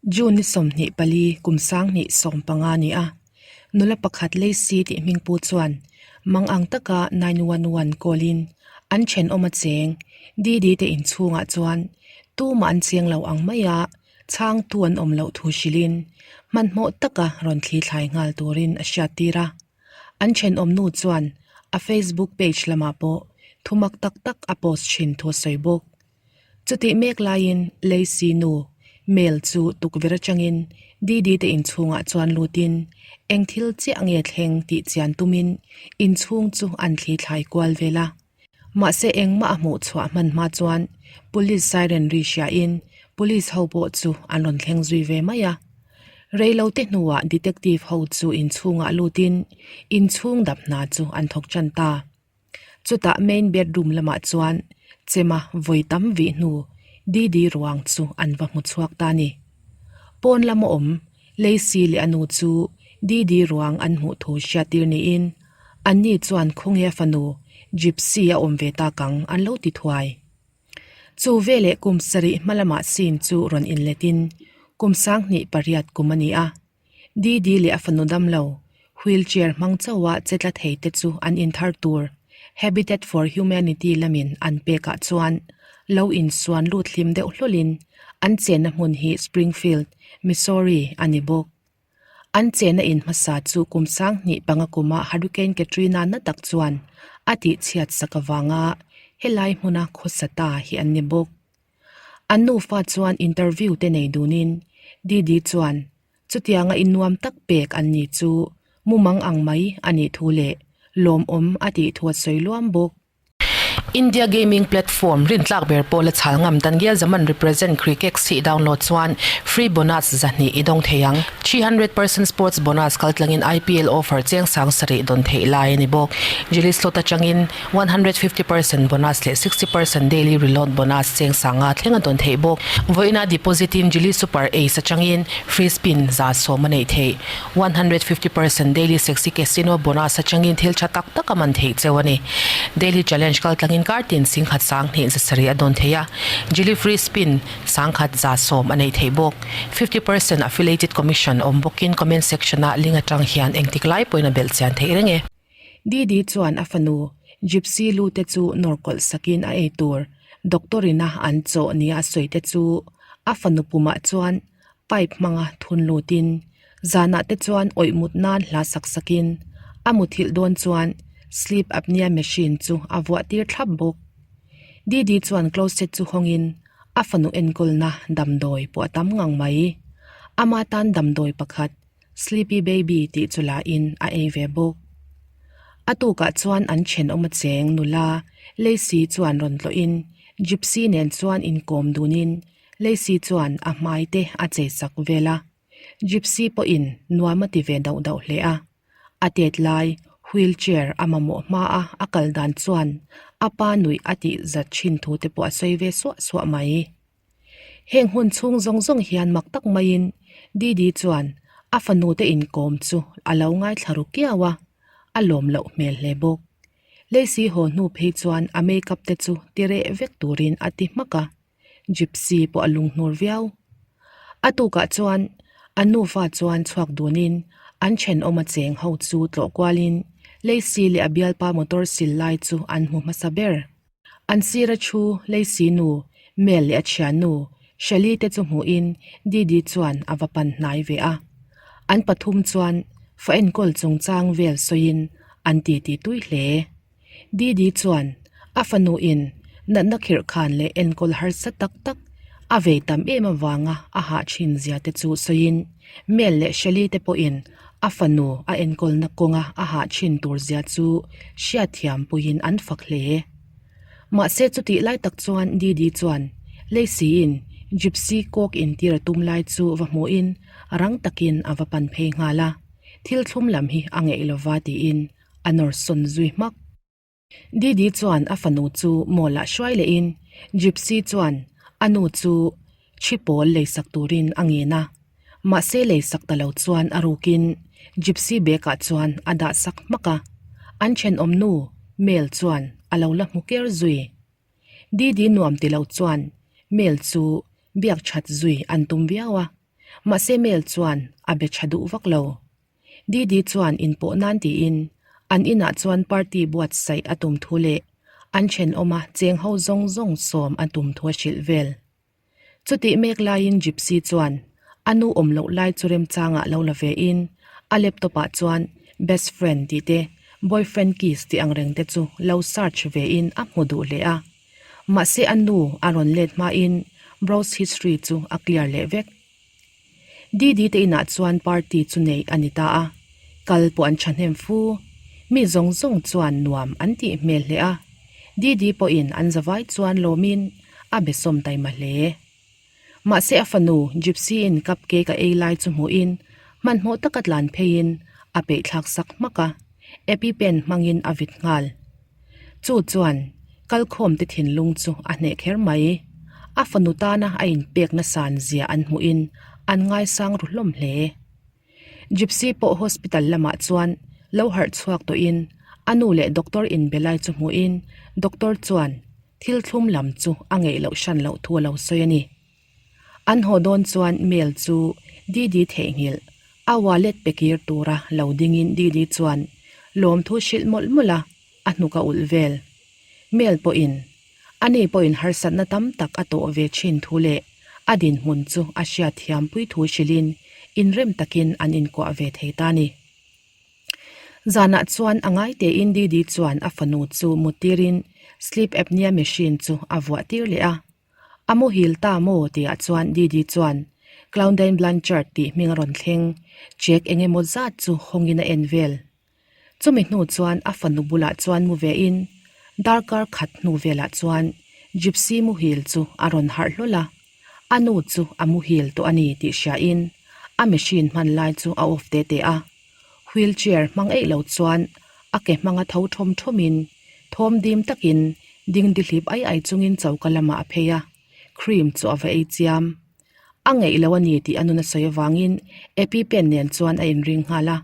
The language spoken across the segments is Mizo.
June ni 24 kum 2015 ni a, nula pakhat Lacey tih hmingpu chuan mang ang taka 911 call in an thenawm a cheng Didi te inchhungah chuan tumah an cheng lo ang mai a, chhangtu an awm loh thu hrilhin hmanhmawh taka rawn thli thlai nghal turin a hriattir a. An thenawm nu chuan a Facebook page lamah pawh thumak tak tak a post thin thu a sawi bawk. Chutih mek laiin Lacey nu mail chu tukverh atangin Didi te inchhungah chuan lutin eng thil chiah nge thleng tih chian tumin inchhung chu an thli thlai kual vel a. Mahse engmah a hmuh chhuah hman hma chuan police siren ri hriain police ho pawh chu an rawn thleng zui ve mai a. Reilote hnuah detective ho chu inchhungah lutin inchhung dap hna chu an thawk tan ta. Chutah main bedroom lamah chuan chema vawi tam vih hnu Didi ruang chu an va hmu chhuak ta a ni. Pawn lama awm Lacey leh a nu chu Didi ruang an hmuh thu hriattir niin anni chuan khawnge a fanu Gypsy a awm ve tak ang an lo ti thuai. Chu veleh kum sarih hma lamah scene chu rawn inletin kum 28 kum a ni a. Didi leh a fanu damlo, wheelchair hmang chauha che tla thei te chu an inthar tur Habitat for Humanity lamin an pekah chuan lo insuan lut hlim deuh hlawlin an chenna hmun hi Springfield, Missouri a ni bawk. An chenna in hmasa chu kum 2005 kuma Hurricane Katrina na tak chuan a tihchhiat sak avanga helai hmuna khawsa ta hi an ni bawk. An nufa chuan interview te nei dunin Didi chuan chutianga innuam tak pek an ni chu mumang ang mai a nih thu leh lawmawm a tih thu a sawi luam bawk. India gaming platform rintlak ber pawh la chhal ngam Dangial Zaman represent Crickex hi download chuan free bonus 200 i dawng thei ang. 300% sports bonus kaltlangin IPL offer cheng 7000 dawn theih lai a ni bawk. Jili slot atangin 150% bonus leh 60% daily reload bonus cheng sanga thleng a dawn theih bawk. Vawiina deposit in Jili Super Ace atangin free spin 110 a neih theih. 150% daily sexy casino bonus atangin thil tha tak tak a man theih cheu a ni. Daily challenge kal tlangin kar tin 10,000 270 a dawn theih a, Jili free spin 110,000 a neih theih bawk. 50% affiliated commission awm bawkin comment section ah link atang hian engtik lai pawhin a belh chian theih reng e. Didi chuan a fanu Gypsy lu te chu nawr kawlh sakin a ei tur doctor ina an chawh nia a sawi te chu a fanu pumah chuan pipe hmanga thun lutin zanah te chuan awih mut nan hla sak sakin a muthilh dawn chuan sleep apnea machine chu a vuah tir thlap bawk. Didi chuan closet chu hawngin a fanu enkawlna damdawi pawh a tam ngang mai. Ama tan damdawi pakhat Sleepy Baby tih chu la in a ei ve bawk. A tukah chuan an thenawm a cheng nula Lacey chuan rawn tlawh in Gypsy nen chuan inkawm dun in Lacey chuan a hmai te a chei sak vel a. Gypsy pawhin nuam a ti ve dauh dauh hle a. A tet lai wheelchair a mamawh hma a a kal dan chuan a pa nuih a tih zat thin thu te pawh a sawi ve suah suah mai. Heng hun chhung zawng zawng hian mak tak maiin Didi chuan a fanu te inkawm chu a lo ngaithla ru kiau a, a lawm loh hmel hle bawk. Lacey haw hnu phei chuan a makeup te chu ti reh vek turin a ti hmak a, Gypsy pawh a lunghnur viau. A tukah chuan an nufa chuan chhuak dunin an thenawm a cheng ho chu tlawh kualin Lacey leh a bialpa motor sil lai chu an hmu hmasa ber. An sira thu Lacey nu, Mel leh a thian nu, Shelly te chu hmuhin Didi chuan a va pan hnai ve a. An pathum chuan fa enkawl chungchang vel sawiin an titi tui hle. Didi chuan a fanu in natna khirh khan leh enkawl harsa tak tak a vei tam em avanga a hah thin zia te chu sawiin Mel leh Shelly te pawhin a fanu a enkawlna kawnga a hah thin tur zia chu hriatthiam puiin an fak hle. Mahse chutih lai tak chuan Didi chuan Lacey-in Gypsy kawk intir a tum lai chu va hmuhin rang takin a va pan phei nghal a, thil thlum lam hi a ngeih lova tiin a nawr sawn zui hmak. Didi chuan a fanu chu mall ah hruai lehin Gypsy chuan a nu chu thi pawl leisak turin a ngen a, mahse leisak ta lo chuan a rukin Gypsy bag ah chuan a dah sak hmak a, an thenawm nu Mel chuan a lo la hmu ker zui. Didi nuam ti lo chuan Mel chu biak that zui an tum viau a. Mahse Mel chuan a be tha duh vak lo. Didi chuan inpawh nan tiin an inah chuan party buatsaih a tum thu leh an thenawma cheng ho zawng zawng sawm a tum thu a hrilh vel. Chutih mek laiin Gypsy chuan a nu awm loh lai chu remchangah lo la vein a laptop ah chuan best friend tih te boyfriend kiss tih ang reng te chu lo search vein a hmu duh hle a. Mahse a nu a rawn let hmain browse history chu a clear leh vek. Didi te inah chuan party chu neih a ni ta a, kal pawh an thahnem fu. Mi zawng zawng chuan nuam an tih hmel hle a, Didi pawhin an zavai chuan lawmin a be sawm taima hle. Mahse a fanu Gypsy in cupcake a ei lai chu hmuhin hmanhmawh taka tlan pheiin a peihthlak sak hmak a, EpiPen hmangin a vit nghal. Chu chuan kalkhawmte thinlung chu a hneh kher mai. A fanu tana a inpekna san zia an hmuhin an ngaisang ru hlawm hle. Gypsy pawh hospital lamah chuan lo harh chhuak tawhin a nu leh doctor inbe lai chu hmuhin doctor chuan thil thlum lam chu a ngeih loh hran loh thu a lo sawi a ni. An haw dawn chuan mail chu Didi theihnghilh a wallet pe kir tura lo dingin Didi chuan lawmthu hrilh mawlh mawlh a, a hnuk a ulh vel. Mail pawhin ani pawhin harsatna tam tak a tawh ve thin thu leh a dinhmun chu a hriatthiam pui thu hrilhin inrem takin an inkuah ve thei ta a ni. Zanah chuan a ngai tein Didi chuan a fanu chu muttirin sleep apnea machine chu a vuah tir leh a. A muhil ta maw tihah chuan Didi chuan Clowndain Blanchard tih hming a rawn thleng, check eng emaw zat chu hawngin a en vel. Chumi hnu chuan a fanu bulah chuan mu vein darkar khat hnu velah chuan Gypsy muhil chu a rawn harh hlawl a, a nu chu a muhil tawh a ni tih hriain a machine hman lai chu a off te te a. Wheelchair hmang eih lo chuan a ke hmanga tho thawm thawmin thawm dim takin dingdi hlip ai ai chungin choka lamah a phei a, cream chu a va ei chiam. A ngeih lo a ni tih a nun a sawi avangin EpiPen nen chuan a inring nghal a.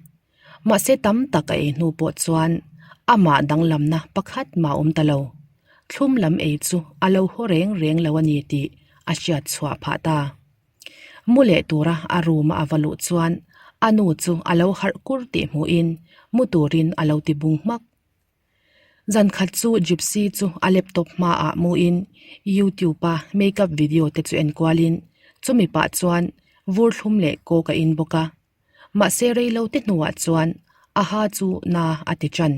Mahse tam tak a ei hnu pawh chuan amah danglamna pakhat mah a awm ta lo. Thlum lam ei chu a lo haw reng reng lo a ni tih a hriat chhuah phah ta. Mu leh tura a room a a va luh chuan a nu chu a lo harh kur tih hmuhin mu turin a lo ti bung hmak. Zan khat chu Gypsy chu a laptop hmaah muin YouTube a makeup video te chu en kualin chumi pah chuan vur thlum leh kawk a in bawk a. Mahse rei lo te hnuah chuan a ha chu na a ti tan.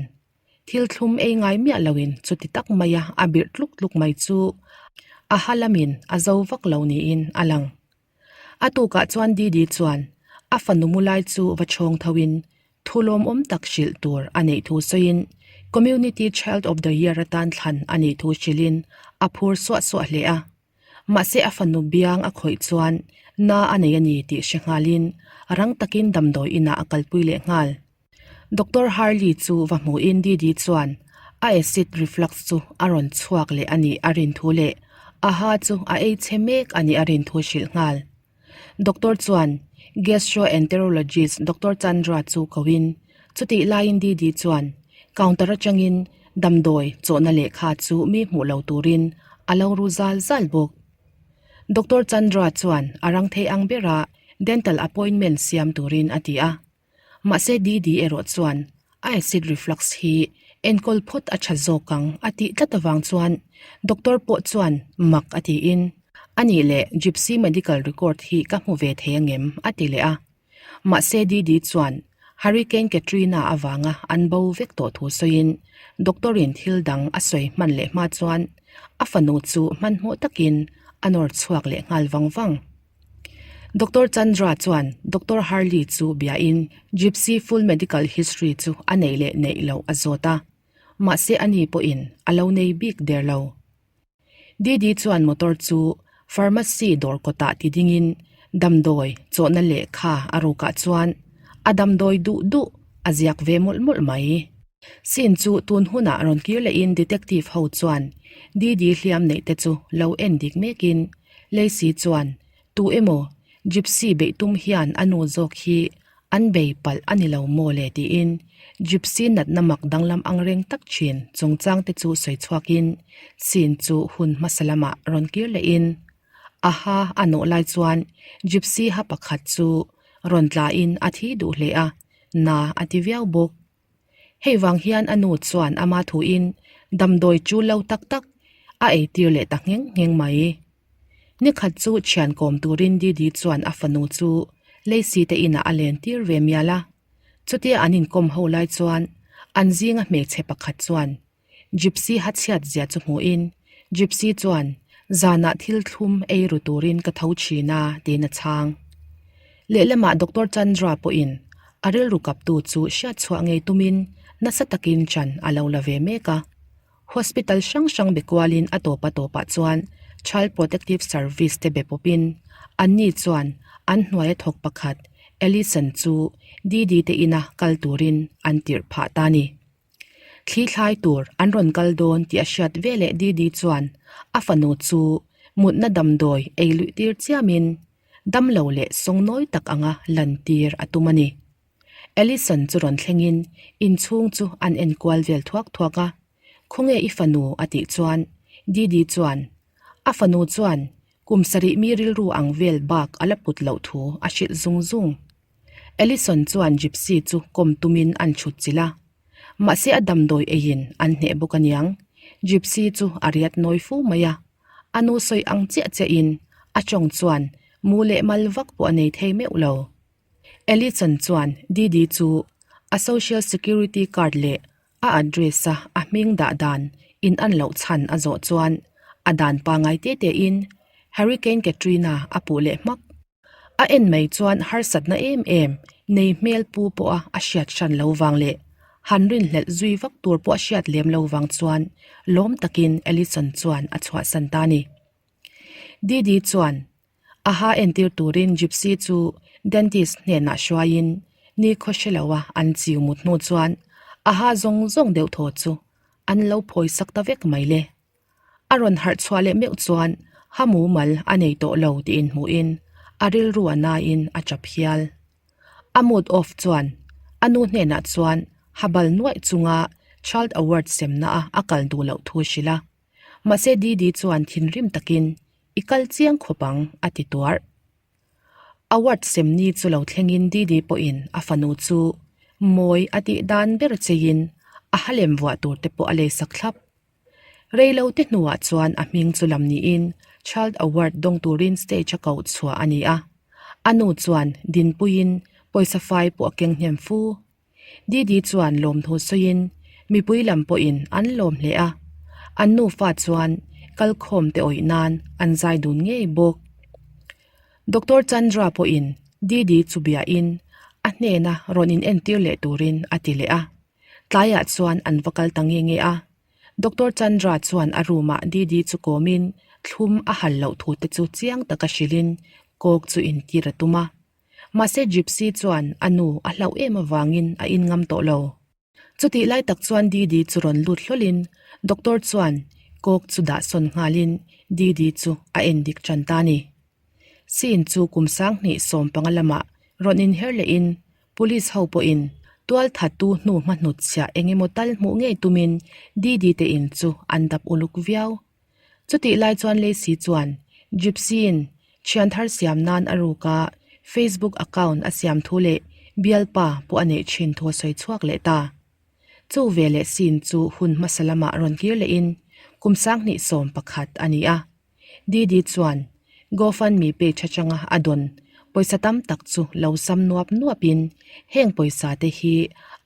Thil thlum ei ngai miah loin chuti tak maia a birh tluk tluk mai chu a ha lamin a zo vak lo niin a lang. A tukah chuan Didi chuan a fanu mu lai chu va chhawng thoin thu lawmawm tak hrilh tur a neih thu sawiin Community Child of the Year atan thlan a nih thu hrilhin a phur suah suah hle a. Mahse a fanu biang a khawih chuan na a nei a ni tih hre nghalin rang takin damdawi inah a kalpui leh nghal. Doctor Harley chu va hmuhin Didi chuan a acid reflux chu a rawn chhuak leh a nih a rin thu leh a ha chu a ei chhe mek a nih a rin thu hrilh nghal. Doctor chuan gastroenterologist Doctor Chandra chu koin chutih laiin Didi chuan counter atangin damdawi chawhna lehkha chu mi hmuh lo turin a lo ru zal zal bawk. Doctor Chandra chuan a rang thei ang bera dental appointment siam turin a ti a. Mahse Didi erawh chuan a acid reflux hi enkawl phawt a tha zawk ang a tih tlat avang chuan doctor pawh chuan mak a tiin a nih leh Gypsy medical record hi ka hmu ve thei angem a ti leh a. Mahse Didi chuan Hurricane Katrina avanga an bo vek tawh thu sawiin doctor in thil dang a sawi hman leh hma chuan a fanu chu hmanhmawh takin a nawr chhuak leh nghal vang vang. Doctor Chandra chuan Doctor Harley chu biain Gypsy full medical history chu a neih leh neih loh a zawt a, mahse ani pawhin a lo nei bik der lo. Didi chuan motor chu pharmacy dawr kawtah ti dingin damdawi chawhna lehkha a rukah chuan a damdawi duh duh a ziak ve mawlh mawlh mai. Scene chu tun hunah rawn kir lehin detective ho chuan Didi hliam neih te chu lo en dik mekin Lacey chuan, Tu emaw, Gypsy beih tum hian a nu zawk hi an bei palh a ni lo maw le tiin Gypsy natna mak danglam ang reng tak thin chungchang te chu sawi chhuakin scene chu hun hmasa lamah rawn kir lehin. A ha a nawh lai chuan Gypsy ha pakhat chu rawn tlain a thi duh hle a, na a ti viau bawk. Hei vang hian a nu chuan ama thuin damdawi chu lo tak tak a eitir leh ta ngheng ngheng mai. Nikhat chu thian kawm turin Didi chuan a fanu chu Lacey te inah a len tir ve mial a. Chutia an inkawm ho lai chuan an zinga hmeichhe pakhat chuan Gypsy ha chhiat zia chu hmuhin Gypsy chuan zanah thil thlum ei ru turin ka tho thin a tiin a chhang. Lehlamah Doctor Chandra pawhin a rilru kaptu chu hriat chhuah ngei tumin nasa takin chan a lo la ve mek a. Hospital hrang hrang be kualin a tawpa tawpah chuan Child Protective Service te be pawpin anni chuan an hnuaia thawk pakhat Allison chu Didi te ina kal turin an tirh phah ta a ni. Thli thlai tur an rawn kal dawn tih a hriat veleh Didi chuan a fanu chu mutna damdawi ei luih tir chiamin damlo leh sawngnawi tak anga lan tir a tum a ni. Allison chu rawn thlengin inchhung chu an enkual vel thuak thuak a, Khawnge i fanu? a tih chuan Didi chuan a fanu chuan kum sarih mi rilru ang vel bak a la put loh thu a hrilh zung zung. Allison chuan Gypsy chu kawm tumin an chhut chilh a, mahse a damdawi eiin an hneh bawk aniang. Gypsy chu a riat nawi fu mai a, a nu sawi ang chiah chiahin a tawng chuan mu leh mal vak pawh a nei thei meuh lo. Allison chuan Didi chu a social security card leh a address a a hming dah dan in an loh chhan a zawh chuan a dan pangai te tein Hurricane Katrina a puh leh hmak. A en mai chuan harsatna em em nei hmel pu pawha a hriat hran lo vang leh han rinhlelh zui vak tur pawh a hriat lem lo vang chuan lawm takin Allison chuan a chhuahsan ta a ni. Didi chuan a ha entir turin Gypsy chu dentist hnenah hruaiin nikhaw hre loa an chiu mut hnu chuan a ha zawng zawng deuh thaw chu an lo phawi sak ta vek mai le. A rawn harh chhuah leh meuh chuan ha mumal a nei tawh lo tih inhmuhin a rilru a nain a chap hial. A mood off chuan a nu hnenah chuan ha bal nuaih chunga Child Award semna a a kal duh loh thu hrilh a. Mahse Didi chuan thinrim takin I kal chiang khawp ang a ti tuarh. Award semni chu lo thlengin Didi pawhin a fanu chu mawi a tih dan ber cheiin a halem vuah tur te pawh a leisak thlap. Reilo te hnuah chuan a hming chu lam niin Child Award dawng turin stage a koh chhuah a ni a. A nu chuan dinpuiin pawisa fai pawh a keng hnem fu. Didi chuan lawmthu sawiin mipui lam pawhin an lawm hle a, an nufa chuan kalkhawm te awih nan an zai dun ngei bawk. Doctor Chandra pawhin Didi chu biahin a hnena rawn inentir leh turin a ti leh a. Tlaiah chuan an va kal ta nge nge a, Doctor Chandra chuan a room ah Didi chu kawmin thlum a hal loh thu te chu chiang taka hrilhin kawk chu intir a tum a. Mahse Gypsy chuan a nu a hlauh em avangin a in ngam tawh lo. Chutih lai tak chuan Didi chu rawn lut hlawlhin Doctor chuan kawk chu dah sawn nghalin Didi chu a en dik tan ta a ni. Scene chu kum 2015 lamah rawn inher lehin Police ho pawhin tual thattu hnu hma hnut chhiah eng emaw tal hmuh ngei tumin Didi te in chu an dap uluk viau. Chutih lai chuan Lacey chuan Gypsy-in thian thar siam nan a ruk a, Facebook account a siam thu leh bialpa pawh a neih thin thu a sawi chhuak leh ta. Chu veleh scene chu hun hmasa lamah rawn kir lehin kum 2011 a ni a. Didi chuan GoFundMe page atanga a dawn pawisa tam tak chu lo sam nuap nuapin heng pawisa te hi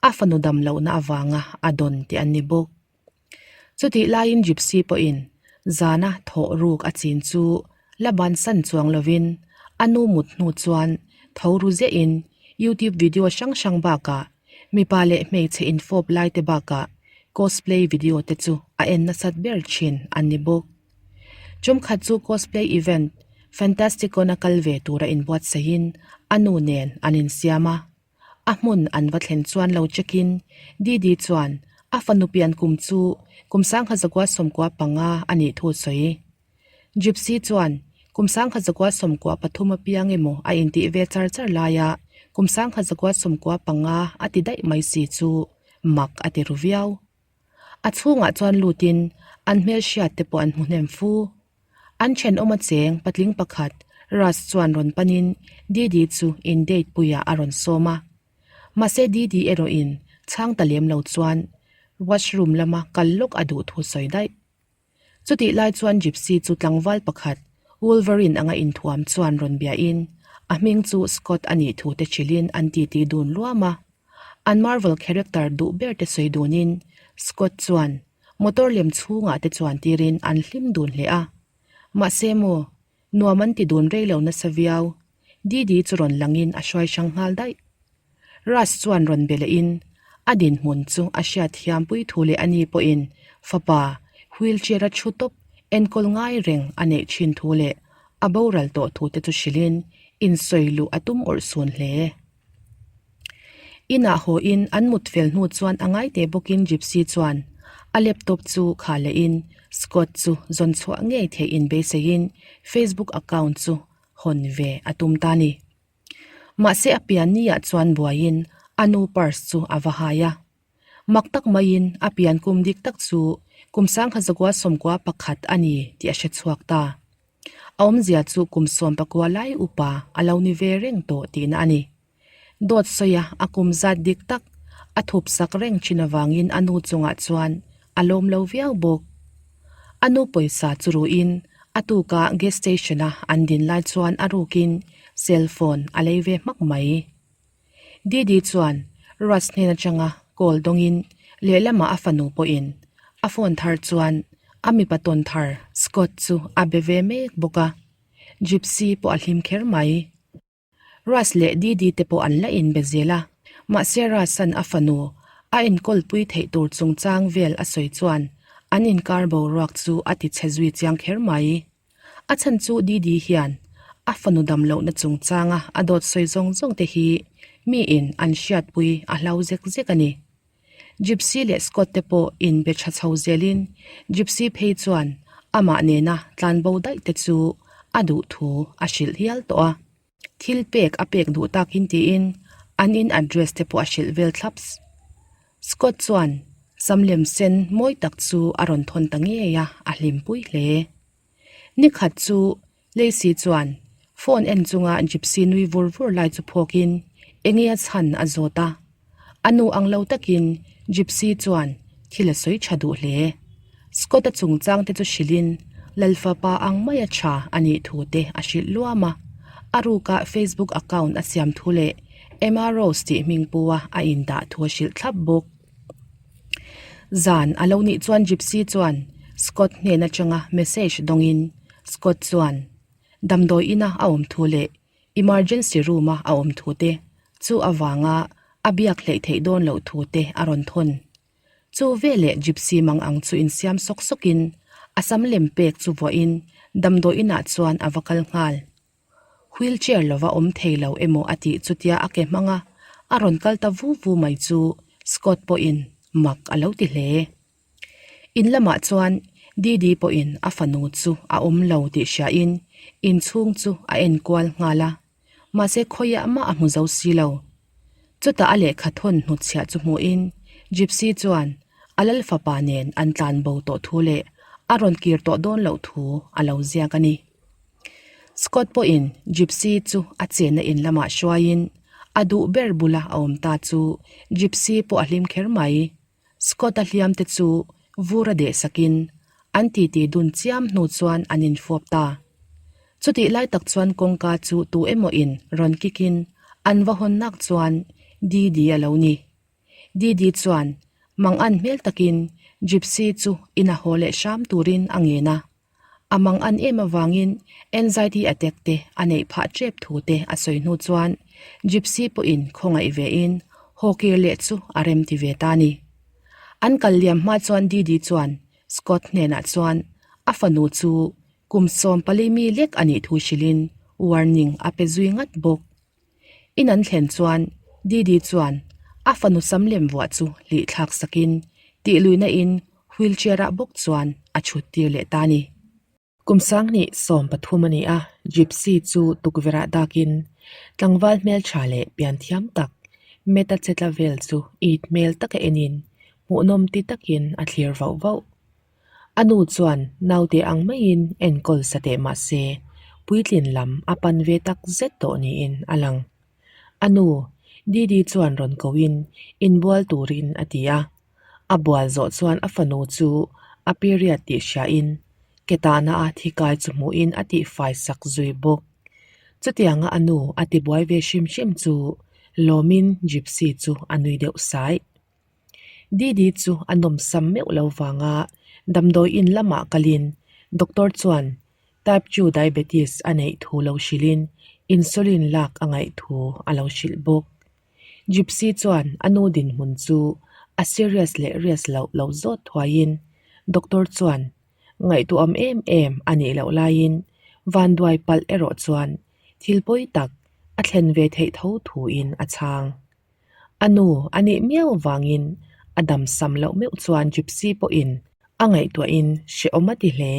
a fanu dam lohna avanga a dawn tih an ni bawk. Chutih laiin Gypsy pawhin zana thawh ruk a chin chu la bansan chuang lovin a nu mut hnu chuan tho ru ziahin YouTube video hrang hrang bakah mipa leh hmeichhe infawp lai te bakah cosplay video te chu a en nasat ber thin an ni bawk. Chumkhat chu cosplay event Fantasticon a kal ve tura inbuatsaihin a nu nen an insiam a. A hmun an va thlen chuan lo check in Didi chuan a fanu pian kum chu kum 1995 a nih thu sawi. Gypsy chuan kum 1993 a piang emaw a intih ve char char laia kum 1995 a ti daih mai si chu mak a ti ru viau. A chhungah chuan lutin an hmelhriat te pawh an hmu hnem fu. An thenawm a cheng patling pakhat Russ chuan rawn panin Didi chu in date puiah a rawn sawm a. Mahse Didi erawhin chhang ta lem lo chuan washroom lama kal lawk a duh thu sawi daih. Chutih lai chuan Gypsy chu tlangval pakhat Wolverine anga inthuam chuan rawn biahin a hming chu Scott a nih thu te hrilhin an titi dun luam a. An Marvel character duh ber te sawi dunin Scott chuan motor lem chhungah te chuan tirin an hlim dun hle a. Mahse maw, nuam an ti dun rei lo nasa viau. Didi chu rawn langin a hruai hrang nghal daih. Russ chuan rawn be lehin a dinhmun chu a hriat thiam pui thu leh ani pawhin fapa wheelchair-a thu tawp enkawl ngai reng a neih thin thu leh a boral tawh thu te chu hrilhin insawi luh a tum awrh sun hle. Inah hawiin an mut fel hnu chuan a ngai teh bawkin Gypsy chuan a laptop chu khah lehin Scott chu zawn chhuah ngei theih inbeiseiin Facebook account chu hawn ve a tum ta ni. Mahse a pian niah chuan buaiin a nu purse chu a va hai a. Mak tak maiin a pian kum dik tak chu kum sangkhat zakua sawmkua pakhat a ni tih a hre chhuak ta. A awmzia chu kum sawmpakua lai upa a lo ni ve reng tawh tihna a ni. Dawt sawia a kum zat dik tak a thup sak reng thin avangin a nu chungah chuan a lawm lo viau bawk. A nu pawisa chu ruhin a tuka gas station-a an din lai chuan a rukin cell phone a lei ve hmak mai. Didi chuan Russ hnen atanga call dawngin lehlamah a fanu pawhin a phone thar chuan a mipa tawn thar Scott chu a be ve mek bawk a, Gypsy pawh a hlim kher mai. Russ leh Didi te pawh an la inbe zel a, mahse Russ-a'n a fanu a enkawlpui theih tur chungchang vel a sawi chuan an inkar boruak chu a ti chhe zui chiang kher mai. A chhan chu Didi hian a fanu dam lohna chungchanga a dawt sawi zawng zawng te hi miin an hriatpui a hlau zek zek a ni. Gypsy leh Scott te pawh inbe tha chho zelin Gypsy phei chuan amah nena tlanbo daih te chu a duh thu a hrilh hial tawh a. Thil pek a pek duh takin tiin an in address te pawh a hrilh vel thlaps. Scott chuan sam lem sen mawi tak chu a rawn thawn ta ngei a, a hlimpui hle. Nikhat chu Lacey chuan phone en chunga Gypsy nui vur vur lai chu phawkin enge a chhan a zawt a. A nu ang lo takin Gypsy chuan thil a sawi tha duh hle. Scott-a chungchang te chu hrilhin Lalfapa ang maia tha a nih thu te a hrilh luam a. A ruka Facebook account a siam thu leh Emma Rose tih hming pua a indah thu a hrilh thlap bawk. Zan a lo nih chuan Gypsy chuan Scott hnen atanga message dawngin Scott chuan damdawi ina a awm thu leh emergency room a a awm thu te chu avanga a biak hleih theih dawn loh thu te a rawn thawn. Chu veleh Gypsy mang ang chu insiam sawk sawkin a sam lem pek chu vuahin damdawi inah chuan a va kal nghal. Wheel chair lova awm thei lo emaw a tih chutia a ke hmang a, a rawn kal ta vu vu mai chu Scott pawhin mak a lo ti hle. In lamah chuan Didi pawhin a fanu chu a awm lo tih hriain inchhung chu a enkual nghal a, mahse khawiah mah a hmu zo si lo. Chutah a lehkha thawn hnutchhiah chu hmuhin Gypsy chuan a lal fapa nen an tlan bo tawh thu leh a rawn kir tawh dawn loh thu a lo ziak a ni. Scott pawhin Gypsy chu a chenna in lamah hruaiin a duh ber bula a awm ta chu Gypsy pawh a hlim kher mai. Scott-a hliam te chu vur a deh sakin an titi dun chiam hnu chuan an infawp ta. Chutih lai tak chuan kawngka chu tu emaw in rawn kick in an va hawn nak chuan Didi a lo ni. Didi chuan mangan hmel takin Gypsy chu ina haw leh hram turin a ngen a. A mang an em avangin anxiety attack te a neih phah tep thu te a sawi hnu chuan Gypsy pawhin khawngaih vein haw kir leh chu a rem ti ve ta ni. An kal liam hma chuan Didi chuan Scott hnenah chuan a fanu chu kum 14 mi lek a nih thu hrilhin warning a pe zui ngat bawk. In an thlen chuan Didi chuan a fanu sam lem vuah chu hlih thlak sakin tih luihna in wheelchair ah bawk chuan a chhut tir leh ta ni. Kum sanghnih 13 a ni a, Gypsy chu tukverh ah dakin tlangval hmeltha leh pian thiam tak Meta che tla vel chu it hmel taka enin hmuhnawm ti takin a thlir vauh vauh. A nu chuan naute ang maiin enkawl sa teh mah se, puitlin lam a pan ve tak zet tawh niin a lang. A nu, Didi chuan rawn kohin inbual turin a ti a. A bual zawh chuan a fanu chu a period tih hriain ke tahna a thi kai chu hmuhin a tihfai sak zui bawk. Chutianga a nu a tibuai ve hrim hrim chu lawmin Gypsy chu a nui deuh sai. Didi chu a nawmsam meuh lo vanga damdawi in lamah kalin doctor chuan type 2 diabetes a neih thu lo hrilhin insulin lak a ngaih thu a lo hrilh bawk. Gypsy chuan a nu dinhmun chu a serious leh rias loh lo zawt thuaiin doctor chuan ngaihtuahawm em em a nih loh laiin vanduai palh erawh chuan thil pawi tak a thlen ve theih tho thuin a chhang. A nu a nih miau avangin a dam sam loh meuh chuan Gypsy pawhin a ngaihtuahin hrehawm a ti hle.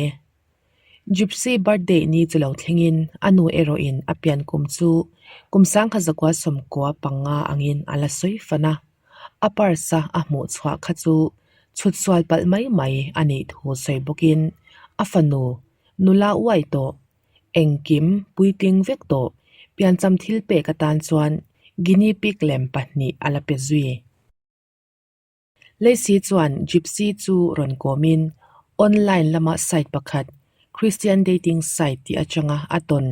Gypsy birthday ni chu lo thlengin a nu erawhin a pian kum chu kum sangkhat zakua sawmkua panga angin a la sawi fan a, a purse a a hmuh chhuah kha chu chhut sual palh mai mai a nih thu sawi bawkin a fanu nula uai tawh Engkim puitling vek tawh piancham thil pek atan chuan guinea pig lem pahnih a la pe zui. Lacey chuan Gypsy chu rawn kawmin online lama site pakhat Christian dating site tih atanga a tawn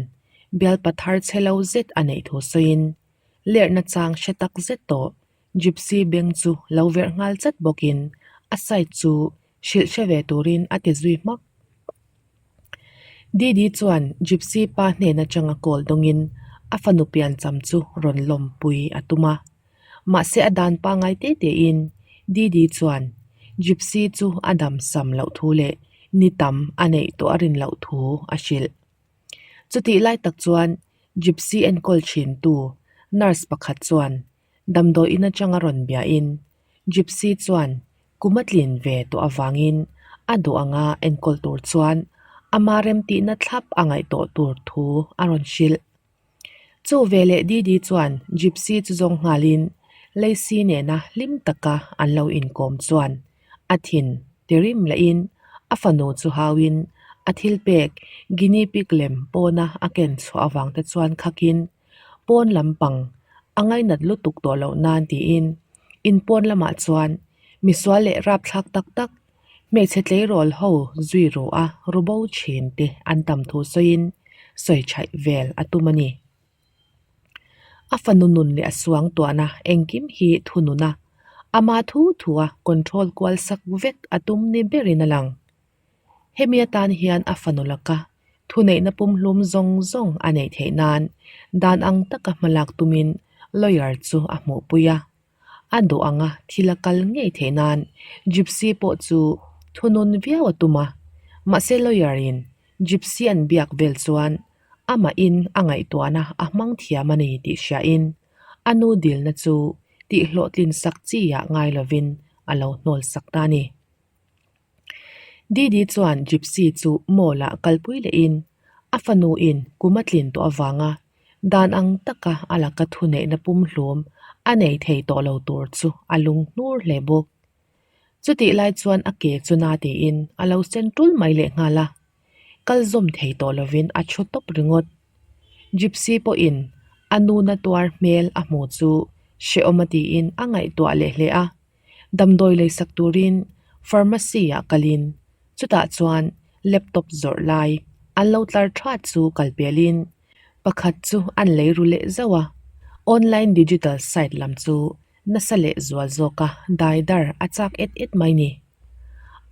bialpa thar chhe lo zet a neih thu sawiin lerhna chang hre tak zet tawh Gypsy beng chu lo verh nghal chat bawkin a site chu hrilh hre ve turin a ti zui hmak. Didi chuan Gypsy pa hnen atanga call dawngin a fanu piancham chu rawn lawmpui a tum a. Mahse a dan pangngai te tein Didi chuan Gypsy chu a dam sam loh thu leh ni tam a neih tawh a rin loh thu a hrilh. Chutih lai tak chuan Gypsy enkawl thintu nurse pakhat chuan Damdawi in atanga rawn biahin Gypsy chuan kum a tlin ve tawh avangin a duh anga enkawl tur chuan ama remtihna thlap a ngaih tawh tur thu a rawn hrilh. Chu veleh Didi chuan Gypsy chu zawng nghalin Lacey nena hlim taka an lo inkawm chuan a thin tirim lehin a fanu chu hauin a thil pek guinea pig lem pawna a ken chhuah avang te chuan khakin Pawn lampang a ngainat lutuk tawh loh nan tiin in pawn lamah chuan misual leh rapthlak tak tak hmeichhe tleirawl ho zui ru a ru bo thin te an tam thu sawiin sawi chhaih vel a tum a ni. A fanu nun leh a suang tuahna engkim hi thunun a, ama thu thu a control kual sak vek a tum ni berin a lang. Hemi atan hian a fanu laka thuneihna pumhlum zawng zawng a neih theih nan dan ang taka hmalak tumin lawyer chu a hmuhpui a. A duh anga thil a kal ngei theih nan Gypsy pawh chu thunun viau a tum a, mahse lawyer in Gypsy an biak vel chuan amahin a ngaihtuahna a hmang thiam a ni tih hriain a nu dilna chu tihhlawhtlin sak chi ah ngai lovin a lo hnawl sak ta a ni. Didi chuan Gypsy chu mall ah kalpui lehin a fanu in kum a tlin tawh avanga dan ang taka a laka thuneihna pumhlum a nei thei tawh lo tur chu a lung hnur hle bawk. Chutih lai chuan a ke chu na tiin a lo sen tul mai leh nghal a, kal zawm thei tawh lovin a thu tawp ringawt. Gypsy pawhin a nuna tuar hmel a hmu chu hrehawm a tiin a ngaihtuah leh hle a. Damdawi leisak turin pharmacy ah kalin chutah chuan laptop zawrh lai an lo tlar that chu kal pelin pakhat chu an lei ru leh zauh a, online digital site lam chu nasa leh zual zawka dai dar a chak et et mai ni.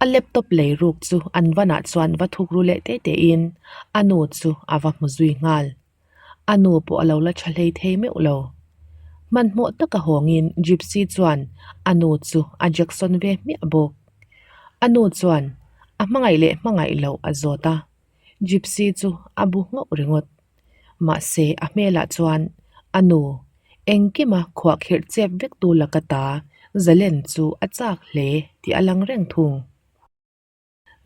A laptop lei ruk chu an vanah chuan va thuk ru leh te te in a nu chu a va hmu zui nghal. A nu pawh a lo la tha hlei thei meuh lo. Hmanhmawh taka hawngin Gypsy chuan a nu chu a Jackson ve hmiah bawk. A nu chuan a hmangaih leh hmangaih loh a zawt a, Gypsy chu a bu nghauh ringawt. Mahse a hmelah chuan a nu engkima khuahkhirh chep vek tu laka ta Zalen chu a chak hle tih a lang reng thung.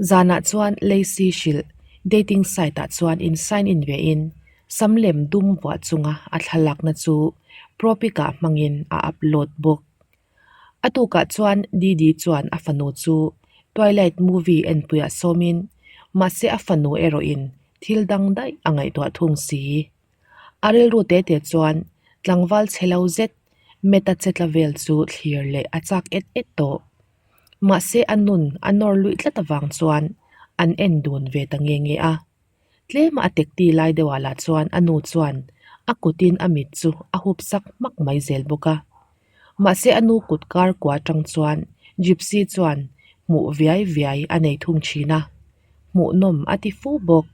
Zanah chuan Lacey hrilh dating site ah chuan in sign in ve in sam lem dum vuah chunga a thlalakna chu propic ah hmangin a upload bawk. A tukah chuan Didi chuan a fanu chu Twilight movie enpuiah sawmin, mahse a fanu erawhin thil dang daih a ngaihtuah thung si. A rilru te te chuan tlangval chhe lo zet Meta che tla vel chu thlir leh a chak et et tawh. Mahse a nun a nawr luih tlat avang chuan an en dun ve ta nge nge a. Tlema a tekti lai deuhah lah chuan a nu chuan a kutin a mit chu a hup sak hmak mai zel bawk a. Mahse a nu kut kar kua atang chuan Gypsy chuan hmuh viai viai a nei thung thin a, hmuhnawm a ti fu bawk.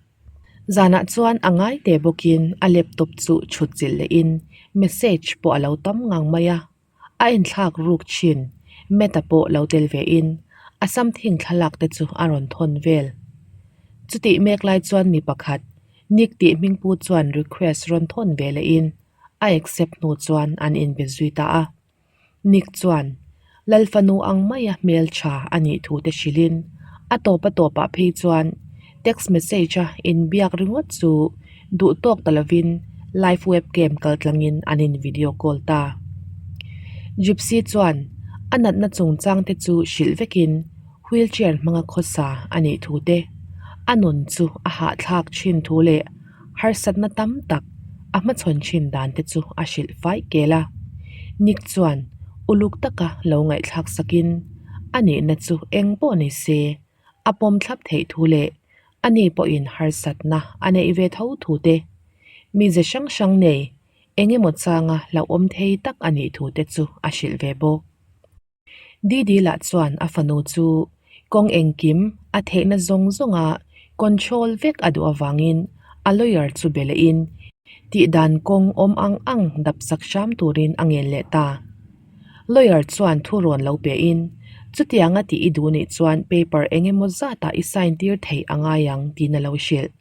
Zanah chuan a ngai teh bawkin a laptop chu chhut chilh lehin message pawh a lo tam ngang mai a, a inthlak ruk thin. Matt-a pawh lo tel vein a something thlalak te chu a rawn thawn vel. Chutih mek lai chuan mi pakhat Nick tih hmingpu chuan request rawn thawn ve lehin a accept hnu chuan an inbe zui ta a. Nick chuan Lalfanu ang maia hmeltha a nih thu te hrilhin a tawp a tawpah phei chuan text message a inbiak ringawt chu duh tawk ta lovin live webcam kal tlangin an in video call ta. Gypsy chuan a natna chungchang te chu hrilh vekin wheelchair hmanga khawsa a nih thu te, a nun chu a hahthlak thin thu leh harsatna tam tak a hmachhawn thin dan te chu a hrilh fai kel a. Nick chuan uluk taka lo ngaihthlak sakin a nihna chu eng pawh ni se a pawm thlap theih thu leh ani pawhin harsatna a neih ve tho thu te, mize hrang hrang nei eng emaw changa hlauhawm thei tak a nih thu te chu a hrilh ve bawk. Didi lah chuan a fanu chu kawng engkim a theihna zawng zawnga control vek a duh avangin a lawyer chu be lehin tihdan kawng awm ang ang dap sak hram turin a ngen leh ta. Lawyer chuan thu rawn lo pehin chutianga tih i duh nih chuan paper eng emaw zatah i sign tir theih a ngai ang tiin a lo hrilh.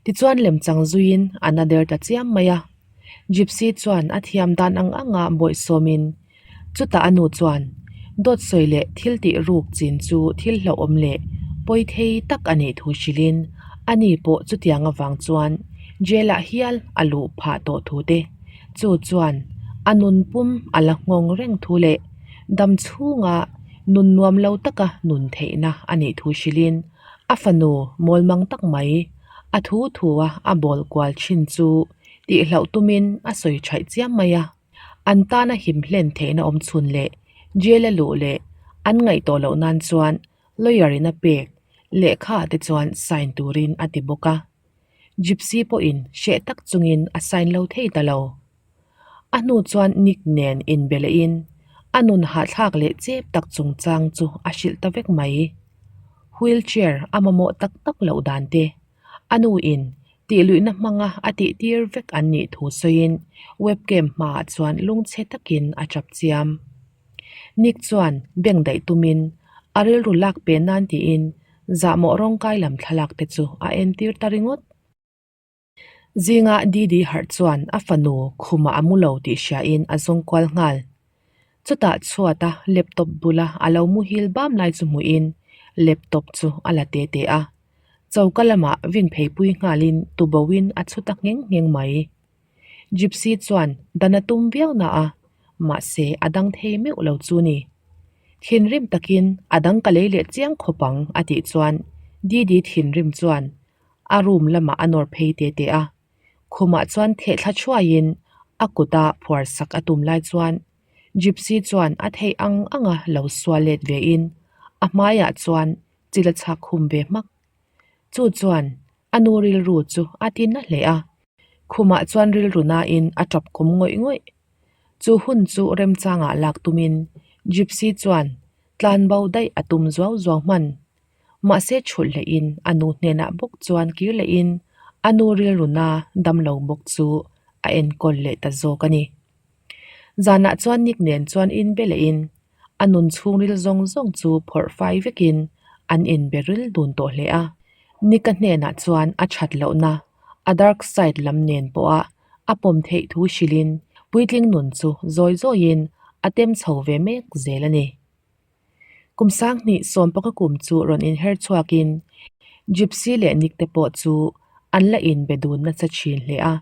Tichuan lemchang zuiin a na der ta chiam mai a. Gypsy chuan a thiam dan ang anga bawihsawmin chutah a nu chuan dawt sawi leh thil tih ruk chin chu thil hlauhawm leh pawi thei tak a nih thu hrilhin ani pawh chutiang avang chuan jail ah hial a luh phah tawh thu te chu chuan a nun pum a la nghawng reng thu leh dam chhunga nun nuam lo taka nun theihna a nih thu hrilhin A fanu mawlmang tak mai, a thu thu a a bawl kual thin chu tihhlauh tumin a sawi thaih chiam mai a. An tana him hlen theihna awm chhun leh jail a luh leh an ngaih tawh loh nan chuan lawyer in a pek lehkha te chuan sign turin a ti bawk a. Gypsy pawhin hreh tak chungin a sign lo thei ta lo. A hnu chuan Nick nen inbe lehin a nun hahthlak leh chep tak chungchang chu a hrilh ta vek mai. Wheelchair a mamawh tak tak loh dan te, a nu in tihluihna hmanga a tihtir vek an nih thu sawiin webcam hmaah chuan lungchhe takin a tap chiam. Nick chuan bank daih tumin a rilru lak pe nan tiin zahmawh rawngkai lam thlalak te chu a entir ta ringawt. Zinga Didi harh chuan a fanu khumah a mu lo tih hriain a zawng kual nghal. Chutah chhuata laptop bula a lo muhil bam lai chu hmuhin laptop chu a la te te a. Choka lamah vin pheipui nghalin tuboin a chhu ta ngheng ngheng mai. Gypsy chuan dan a tum viau na a, mahse a dang thei meuh lo chu ni. Thinrim takin a dang ka lei leh chiang khawp ang a tih chuan Didi thinrim chuan A room lamah a nawr phei te te a, khumah chuan theh thla thuaiin a kuta phuar sak a tum lai chuan Gypsy chuan a theih ang anga lo sual let vein a hmaiah chuan chil a chhak khum ve hmak. Chu chuan a nu rilru chu a ti na hle a, khumah chuan rilru nain a tap kawm ngawih ngawih. Chu hun chu remchangah lak tumin Gypsy chuan tlanbo daih a tum zuau zuau hman. Mahse chhulh lehin a nu hnenah bawk chuan kir lehin a nu rilruna damlo bawk chu a enkawl leh ta zawk a ni. Zanah chuan Nick nen chuan inbe lehin a nun chhungril zawng zawng chu phawrh fai vekin an inbe ril dun tawh hle a. Nick-a hnenah chuan a that lohna a dark side lam nen pawha a pawm theih thu hrilhin puitling nun chu zawi zawiin a tem chho ve mek zel a ni. Kum sanghnih sawmpanga kum chu rawn inher chhuakin Gypsy leh Nick te pawh chu an la inbe dun nasa thin hle a.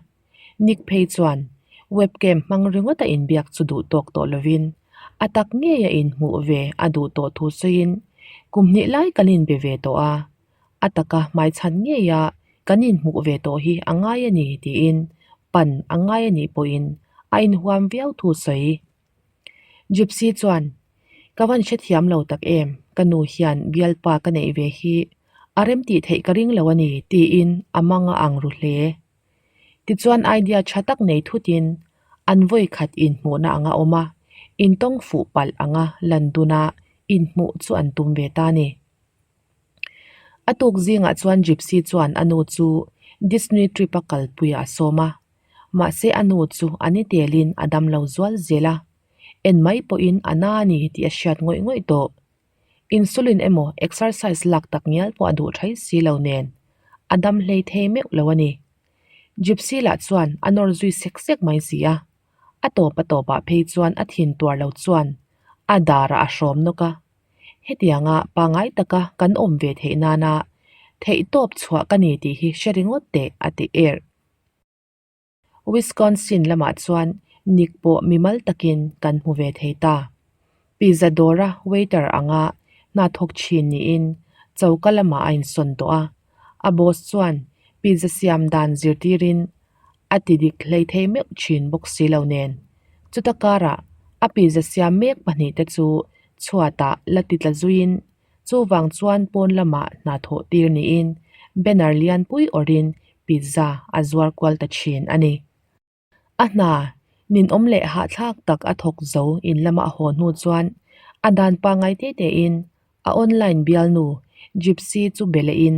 Nick phei chuan webcam hmang ringawt a inbiak chu duh tawk tawh lovin a tak ngei a inhmuh ve a duh tawh thu sawiin Kum hnih lai kan inbe ve tawh a, a taka hmaichhan ngeia kan inhmuh ve tawh hi a ngai a ni tiin pan a ngai a nih pawhin a inhuam viau thu sawi. Gypsy chuan, Ka van hrethiam lo tak em, ka nu hian bialpa ka neih ve hi a remtih theih ka ring lo a ni tiin a mang a ang ru hle. Tichuan idea tha tak nei thutin an vawi khat inhmuhna anga awm a, intawng fuh palh anga lan duna inhmuh chu an tum ve ta a ni. A tuk zingah chuan Gypsy chuan a nu chu Disney trip a kalpuiah a sawm a, mahse a nu chu a ni telin a dam lo zual zel a, en mai pawhin a na a ni tih a hriat ngawih ngawih tawh. Insulin emaw exercise lak tak ngial pawh a duh thai si lo nen, a dam hlei thei meuh lo a ni. Gypsy lah chuan a nawr zui sek sek mai si a, a tawp a tawpah phei chuan a thin tuar lo chuan a darah a hrawm nawk a. Hetianga pangai taka kan awm ve theih nana theihtawp chhuah ka ni tih hi hre ringawt teh a ti erh. Wisconsin lamah chuan Nick pawh mimal takin kan hmu ve thei ta. Pizza dawra waiter anga hna thawk thin niin choka lamah a insawn tawh a. A boss chuan pizza siam dan zirtirin a ti dik hlei thei meuh thin bawk si lo nen. Chuta karah a pizza siam mek pahnihte chu chhuatah la ti tla zuiin Chuvang chuan pawn lamah hna thawh tir niin banner lianpui awrhin pizza a zuar kual ta thin a ni. A hna ninawm leh hahthlak tak a thawk zo in lama a haw hnu chuan a dan pangngai te tein a online bialnu Gypsy chu be lehin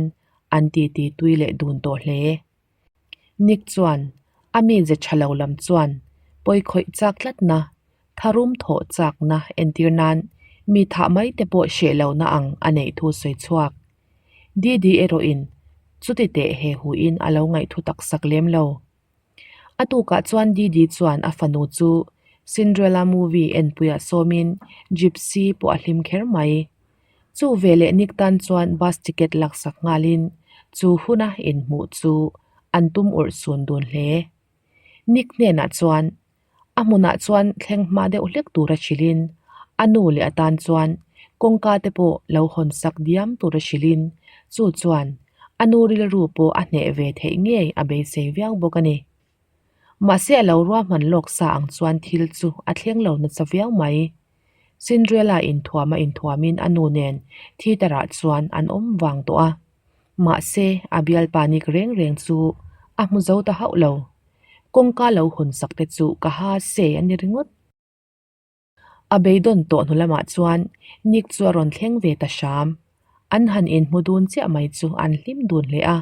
an titi tui leh dun tawh hle. Nick chuan a mi ze tha lo lam chuan pawi khawih chak tlatna Tharum thawh chakna entir nan mi thah mai te pawh hreh lohna ang a neih thu sawi chhuak. Didi erawhin chuti teh he huin a lo ngaihthu tak sak lem lo. A tukah chuan Didi chuan a fanu chu Cinderella movie enpuiah sawmin Gypsy pawh a hlim kher mai. Chu veleh Nick tan chuan bus ticket laksak nghalin chu huna inhmuh chu an tum urh sun dun hle. Nick hnenah chuan A hmunah chuan thleng hma deuh hlek tura hrilhin a nu leh atan chuan kawngka te pawh lo hawn sak diam tura hrilhin chu chuan a nu rilru pawh a hneh ve theih ngei a beisei viau bawk a ni. Mahse a lo ruahman lawk sa ang chuan thil chu a thleng lo nasa viau mai. Cinderella inthuam a inthuamin a nu nen theatre ah chuan an awm vang tawh a. Mahse a bialpa nik reng reng chu a hmu zo ta hauh lo. Kawngka lo hawn sak te chu ka ha se a ni ringawt. A beidawn tawh hnu lamah chuan Nick chu a rawn thleng ve ta hram. An han inhmu dun chiah mai chu an hlim dun hle a.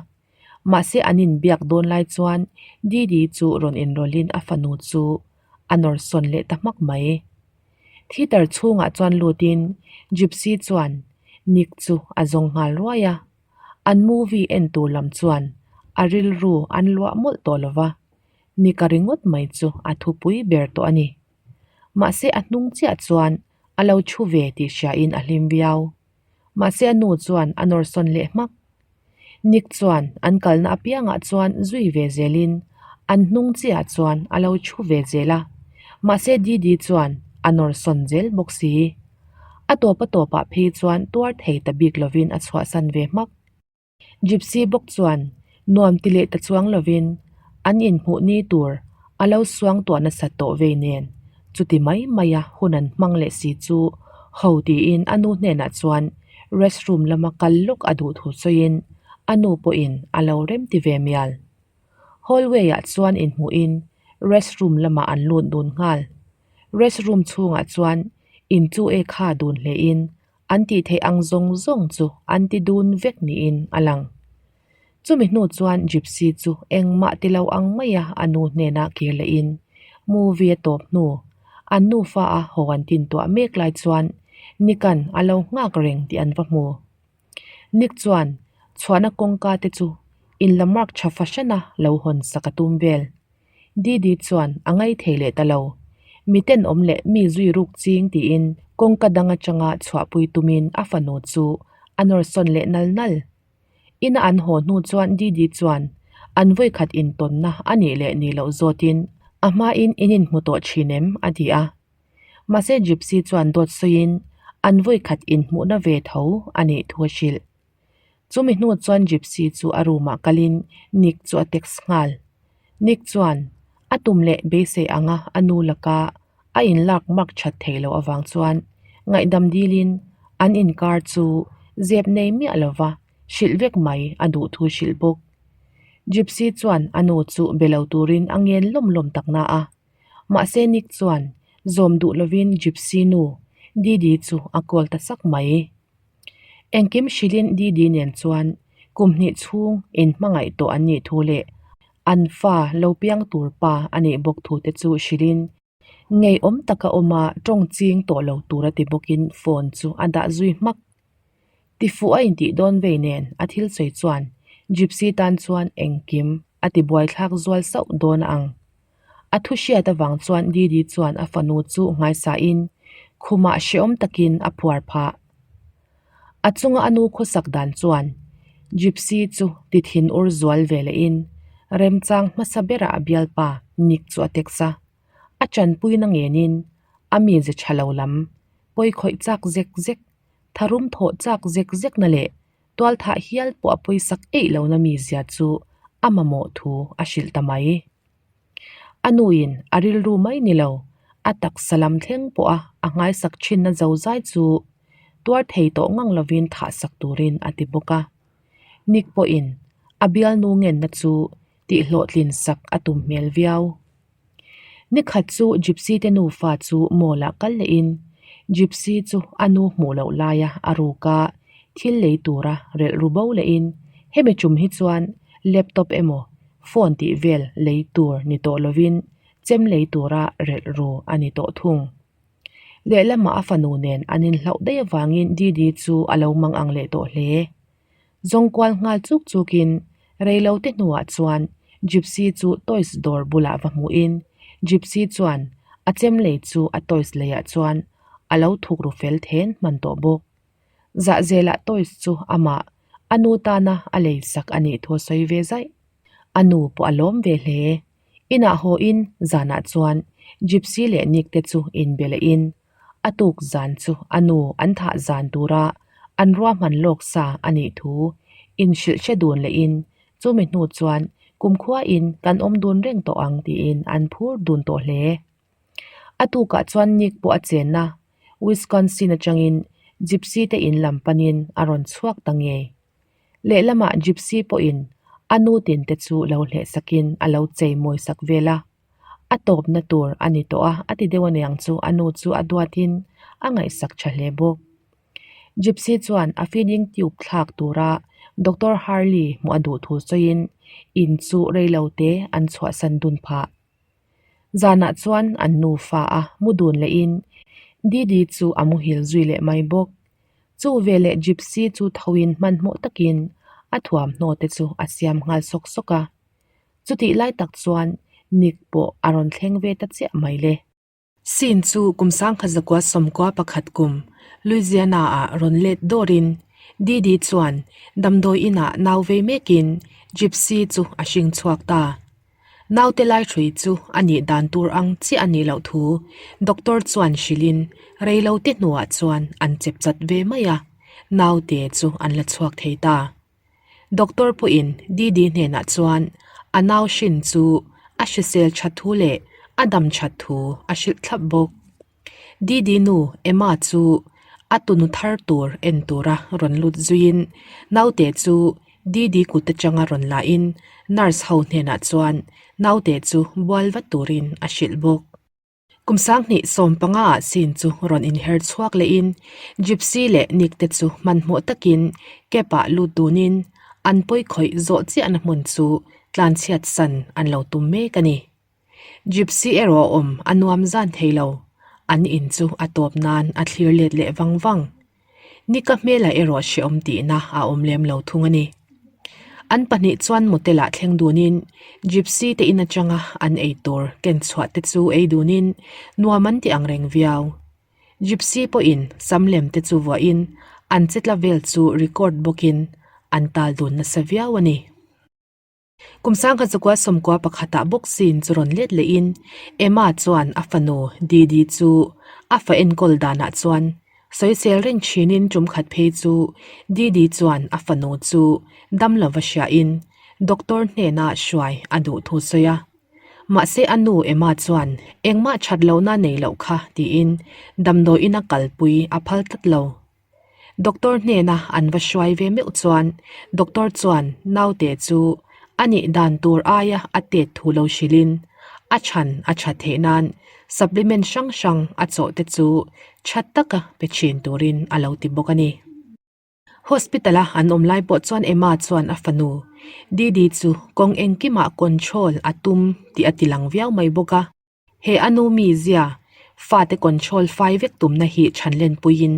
Mahse an inbiak dawn lai chuan Didi chu rawn inrawlhin a fanu chu a nawr sawn leh ta hmak mai. Theatre chhungah chuan lutin Gypsy chuan Nick chu a zawng nghal ruai a. An movie en tur lam chuan a rilru an luah mawlh tawh lo va, Nika ringawt mai chu a thupui ber tawh a ni. Mahse a hnung chiah chuan a lo thu ve tih hriain a hlim viau. Mahse a nu chuan a nawr sawn leh hmak. Nick chuan an kalna apiangah chuan zui ve zelin an hnung chiah chuan a lo thu ve zel a, mahse Didi chuan a nawr sawn zel bawk si. A tawp a tawpah phei chuan tuar thei ta bik lovin a chhuahsan ve hmak. Gypsy bawk chuan nuam ti leh ta chuang lovin an inhmuh ni tur a lo suang tuah nasa tawh vei nen chuti mai maia hun an hmang leh si chu ho tiin a nu hnenah chuan restroom lama kal lawk a duh thu sawiin a nu pawhin a lo rem ti ve mial. Hallway ah chuan inhmuhin restroom lamah an lut dun nghal. Restroom chhungah chuan in chu e kha dun hlein an tih theih ang zawng zawng chu an ti dun vek niin a lang. Chumi hnu chuan Gypsy chu engmah ti lo ang maia a nu hnenah kir lehin movie a tawp hnu an nufa a haw an tintuah mek lai chuan Nick-a'n a lo nghak reng tih an va hmu. Nick chuan chhuahna kawngka te chu in la mark tha fahran a lo hawn sak a tum vel. Didi chuan a ngai thei leh ta lo. Mi tenawm leh mi zui ruk ching tiin kawngka dang atanga chhuahpui tumin a fanu chu a nawr sawn leh nal nal. Ina an haw hnu chuan Didi chuan an vawikhat intawnna a nih leh nih loh zawtin a hmain in inhmu tawh thin em? a ti a. Mahse Gypsy chuan dawt sawiin An vawikhat inhmuhna ve tho a nih thu a hrilh. Chumi hnu chuan Gypsy chu a room ah kalin Nick chu a text nghal. Nick chuan a tum leh beisei anga a nu laka a inlak mak that theih loh avang chuan ngaihdam dilin an inkar chu zep nei miah lova hrilh vek mai a duh thu hrilh bawk. Gypsy chuan a nu chu be lo turin a ngen lawm lawm tak na a. Mahse Nick chuan zawm duh lovin Gypsy nu Didi chu a call ta sak mai. Engkim hrilhin Didi nen chuan kum hnih chhung inhmangaih tawh an nih thu leh an fa lo piang tur pa a nih bawk thu te chu hrilhin ngeiawm taka awma tawng ching tawh lo tur a ti bawkin phone chu a dah zui hmak. Tifuh a intih dawn vei nen a thil sawi chuan Gypsy tan chuan engkim a ti buaithlak zual sauh dawn a ang. A thu hriat avang chuan Didi chuan a fanu chu ngaisain khumah hrehawm takin a phuar phah. A chunga a nu khawsak dan chuan Gypsy chu ti thin ur zual ve lehin remchang hmasa berah a bialpa Nick chu a text a. A chanpuina ngenin a mize tha lo lam pawi khawih chak zek zek, tharum thawh chak zek zekna leh tualthah hial pawh a pawisak eih lohna mizia chu a mamawh thu a hrilh ta mai. A nuin a rilru mai ni lo, a taksa lam thleng pawha a nghaisak thinna zozai chu tuar thei tawh ngang lovin thahsak turin a ti bawk a. Nick pawhin a bialnu ngenna chu tihhlawhtlin sak a tum hmel viau. Nikhat chu Gypsy te nufa chu mall ah kal lehin Gypsy chu a nu hmuh loh laia a ruk a, thil lei tura relh ru bo lehin hemi tum hi chuan laptop emaw phone tih vel lei tur ni tawh lovin chem lei tura relh ru a ni tawh thung. Lehlamah a fanu nen an inhlauh daih avangin Didi chu a lo mang ang leh tawh hle. Zawng kual nghal chuk chukin reilote hnuah chuan Gypsy chu toys dawr bulah va hmuhin Gypsy chuan a chem lei chu a toys leiah chuan a lo thuk ru fel then hman tawh bawk. Zahzelah toys chu amah a nu tana a lei sak a nih thu a sawi ve zaih. A nu pawh a lawm ve hle. Inah hawin zanah chuan Gypsy leh Nick te chu inbe lehin A tuk zan chu a nu an thah zan tura an ruahman lawk sa a nih thu inhrilh hre dun lehin chumi hnu chuan kumkhuain kan awm dun reng tawh ang tiin an phur dun tawh hle. A tukah chuan Nick pawh a chenna Wisconsin atangin Gypsy te in lam panin a rawn chhuak ta ngei. Lehlamah Gypsy pawhin a nu tin te chu lo hleh sakin a lo chei mawi sak vel a. A tawpna tur a ni tawh a, a ti deuh aniang chu a nu chu a duatin a ngaihsak tha hle bawk. Gypsy chuan a feeding tube thlak tura Doctor Harley hmuh a duh thu sawiin in chu reilo te an chhuahsan dun phah. Zanah chuan an nufa a mu dun lehin Didi chu a muhil zui leh mai bawk. Chu veleh Gypsy chu thoin hmanhmawh takin a thuamhnaw te chu a siam nghal sawk sawk a. Chutih lai tak chuan Nick pawh a rawn thleng ve ta chiah mai le. Scene chu kum sangkhat zakua sawmkua pakhat kum Louisiana ah rawn let dawrin Didi chuan damdawi inah nau vei mekin Gypsy chu a hring chhuak ta. Naute lai hrui chu a nih dan tur ang chiah a nih loh thu doctor chuan hrilhin reilote hnuah chuan an chep chat ve mai a, naute chu an la chhuak thei ta. Doctor pawhin Didi hnenah chuan a nau hrin chu a hrisel that thu leh a dam that thu a hrilh thlap bawk. Didi nu Emma chu a tunu thar tur en tura rawn lut zuiin naute chu Didi kut atanga rawn lahin nurse ho hnenah chuan naute chu bual vat turin a hrilh bawk. Kum sanghnih 15 ah scene chu rawn inher chhuak lehin Gypsy leh Nick te chu hmanhmawh takin cab ah lut dunin an pawi khawih zawh chiahna hmun chu tlanchhiat san an lo tum mek a ni. Gypsy erawh a awm a nuam zan thei lo, an in chu a tawp nan a thlir let leh vang vang. Nika hmelah erawh hrehawm tihna a awm lem lo thung a ni. An pahnih chuan motel ah thleng dunin Gypsy te in atanga an ei tur ken chhuah te chu ei dunin nuam an ti ang reng viau. Gypsy pawhin sam lem te chu vuahin an che tla vel chu record bawkin an tal dun nasa viau a ni. Kum sangkhat zakua sawmkua pakhatah bawk scene chu rawn let lehin Emma chuan a fanu Didi chu a fa enkawl danah chuan. Sawisel reng thinin tum khat phei chu Didi chuan a fanu chu dam lova hriain doctor hnena hruai a duh thu sawi a. Mahse a nu Emma chuan engmah that lohna nei loh kha tiin damdawiin a kalpui a phal tlat lo. Doctor hnena an va hruai ve meuh chuan doctor chuan naute chu a nih dan tur aia a tet thu lo hrilhin a chhan a that theih nan supplement hrang hrang a chawh te chu tha taka pe thin turin a lo ti bawk a ni. Hospital a an awm lai pawh chuan Emma chuan a fanu Didi chu kawng engkimah control a tum tih a ti lang viau mai bawk a. He a nu mizia fate control fai vek tumna hi chhanlen puiin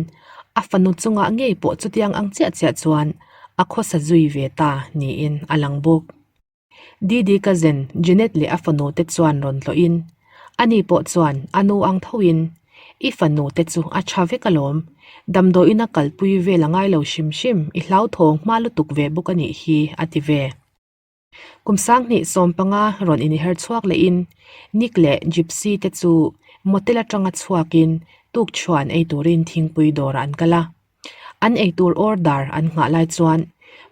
a fanu chungah ngei pawh chutiang ang chiah chiah chuan a khawsa zui ve ta niin a lang bawk. Didi cousin Jeanette leh a fanu te chuan rawn tlawhin ani pawh chuan a nu ang thoin I fanu te chu a tha vek alawm, damdawiin a kalpui vel a ngai lo hrim hrim, i hlauthawng hma lutuk ve bawk a nih hi a ti ve. Kum sanghnih 15 rawn inher chhuak lehin Nick leh Gypsy te chu motel atanga chhuakin tukchhuan ei turin thingpui dawrah an kal a. An eitur order an nghah lai chuan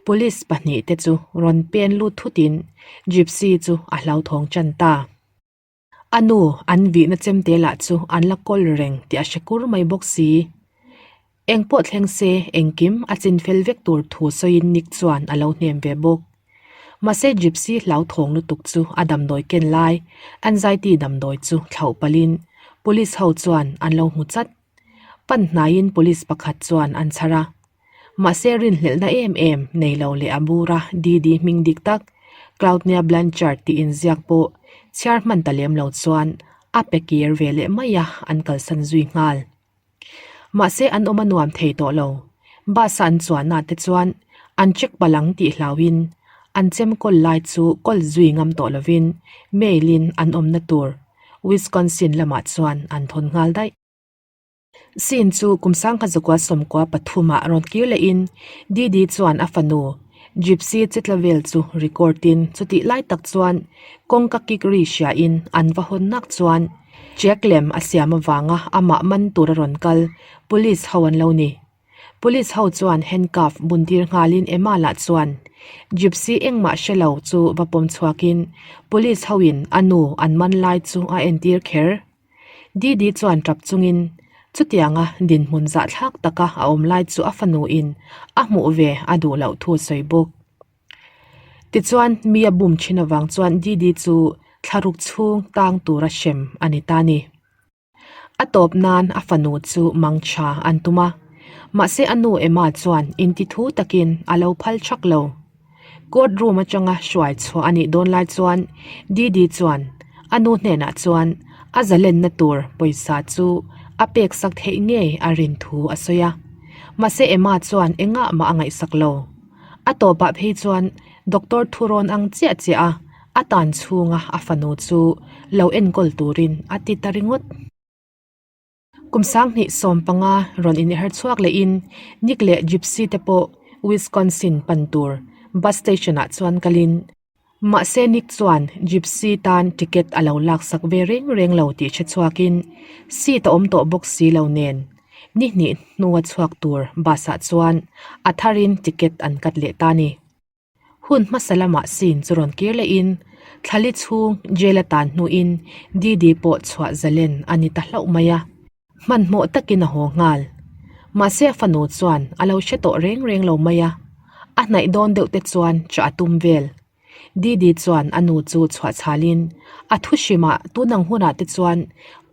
police pahnihte chu rawn pen lut thutin Gypsy chu a hlauthawng tan ta. A nu an vihna chemte lah chu an la kawl reng tih a hre kur mai bawk si. Eng pawh thleng se engkim a chin fel vek tur thu sawiin Nick chuan a lo hnem ve bawk. Mahse Gypsy hlauthawng lutuk chu a damdawi ken lai anxiety damdawi chu thlauh palhin police ho chuan an lo hmu chat. Pan hnaiin police pakhat chuan an chhar a. Mahse rinhlelhna em em nei lo leh a bura Didi hming dik tak Claudia Blanchard tih inziak pawh chhiar hman ta lem lo chuan a pe kir ve leh mai a an kalsan zui nghal. Mahse an awm a nuam thei tawh lo. Bus a an chuanna te chuan an check palh ang tih hlauhin an chem kawl lai chu kawl zui ngam tawh lovin mail in an awmna tur Wisconsin lamah chuan an thawn nghal daih. Scene chu kum sangha zakua sawmkua pathumah rawn kir lehin Didi chuan a fanu Gypsy chetla vel chu record in chutih lai tak chuan kawngka kik ri hriain an va hawn nak chuan check lem a siam avanga amah man tur a rawn kal police ho an lo ni. Police ho chuan handcuff bun tir nghalin Emma lah chuan Gypsy engmah hre lo chu va pawm chhuakin police hoin a nu an man lai chu a entir kher. Didi chuan tap chungin chutianga dinhmun zahthlak taka a awm lai chu a fanuin a hmuh ve a duh loh thu a sawi bawk. Tichuan mi a bum thin avang chuan Didi chu thlaruk chhung tang tura hrem a ni ta a ni. A tawp nan a fanu chu mangtha an tum a, mahse a nu Emma chuan intithu takin a lo phal thak lo. Court room atanga hruai chhuah a nih dawn lai chuan Didi chuan a nu hnenah chuan a zalenna tur pawisa chu a pek sak theih ngei a rin thu a sawi a, mahse Emma chuan engah mah a ngaihsak lo. A tawpah phei chuan doctor thurawn ang chiah chiah a a tan chhunga a fanu chu lo enkawl turin a ti ta ringawt. Kum 2015 rawn inher chhuak lehin Nick leh Gypsy te pawh Wisconsin pan tur bus station ah chuan kalin mahse Nick chuan Gypsy tan ticket a lo laksak ve reng reng lo tih hre chhuakin seat a awm tawh bawk si lo nen ni hnih hnua chhuak tur bus ah chuan a tharin ticket an cut leh ta a ni. Hun hmasa lamah scene chu rawn kir lehin thlali chhung jail a tan hnuin Didi pawh chhuah zalen a ni ta hlauh mai a, hmanhmawh takin a haw nghal. Mahse a fanu chuan a lo hre tawh reng reng lo mai a, a hnaih dawn deuh te chuan chah a tum vel. Didi chuan a nu chu chhuah chhalin a thu hrimah tunang hunah te chuan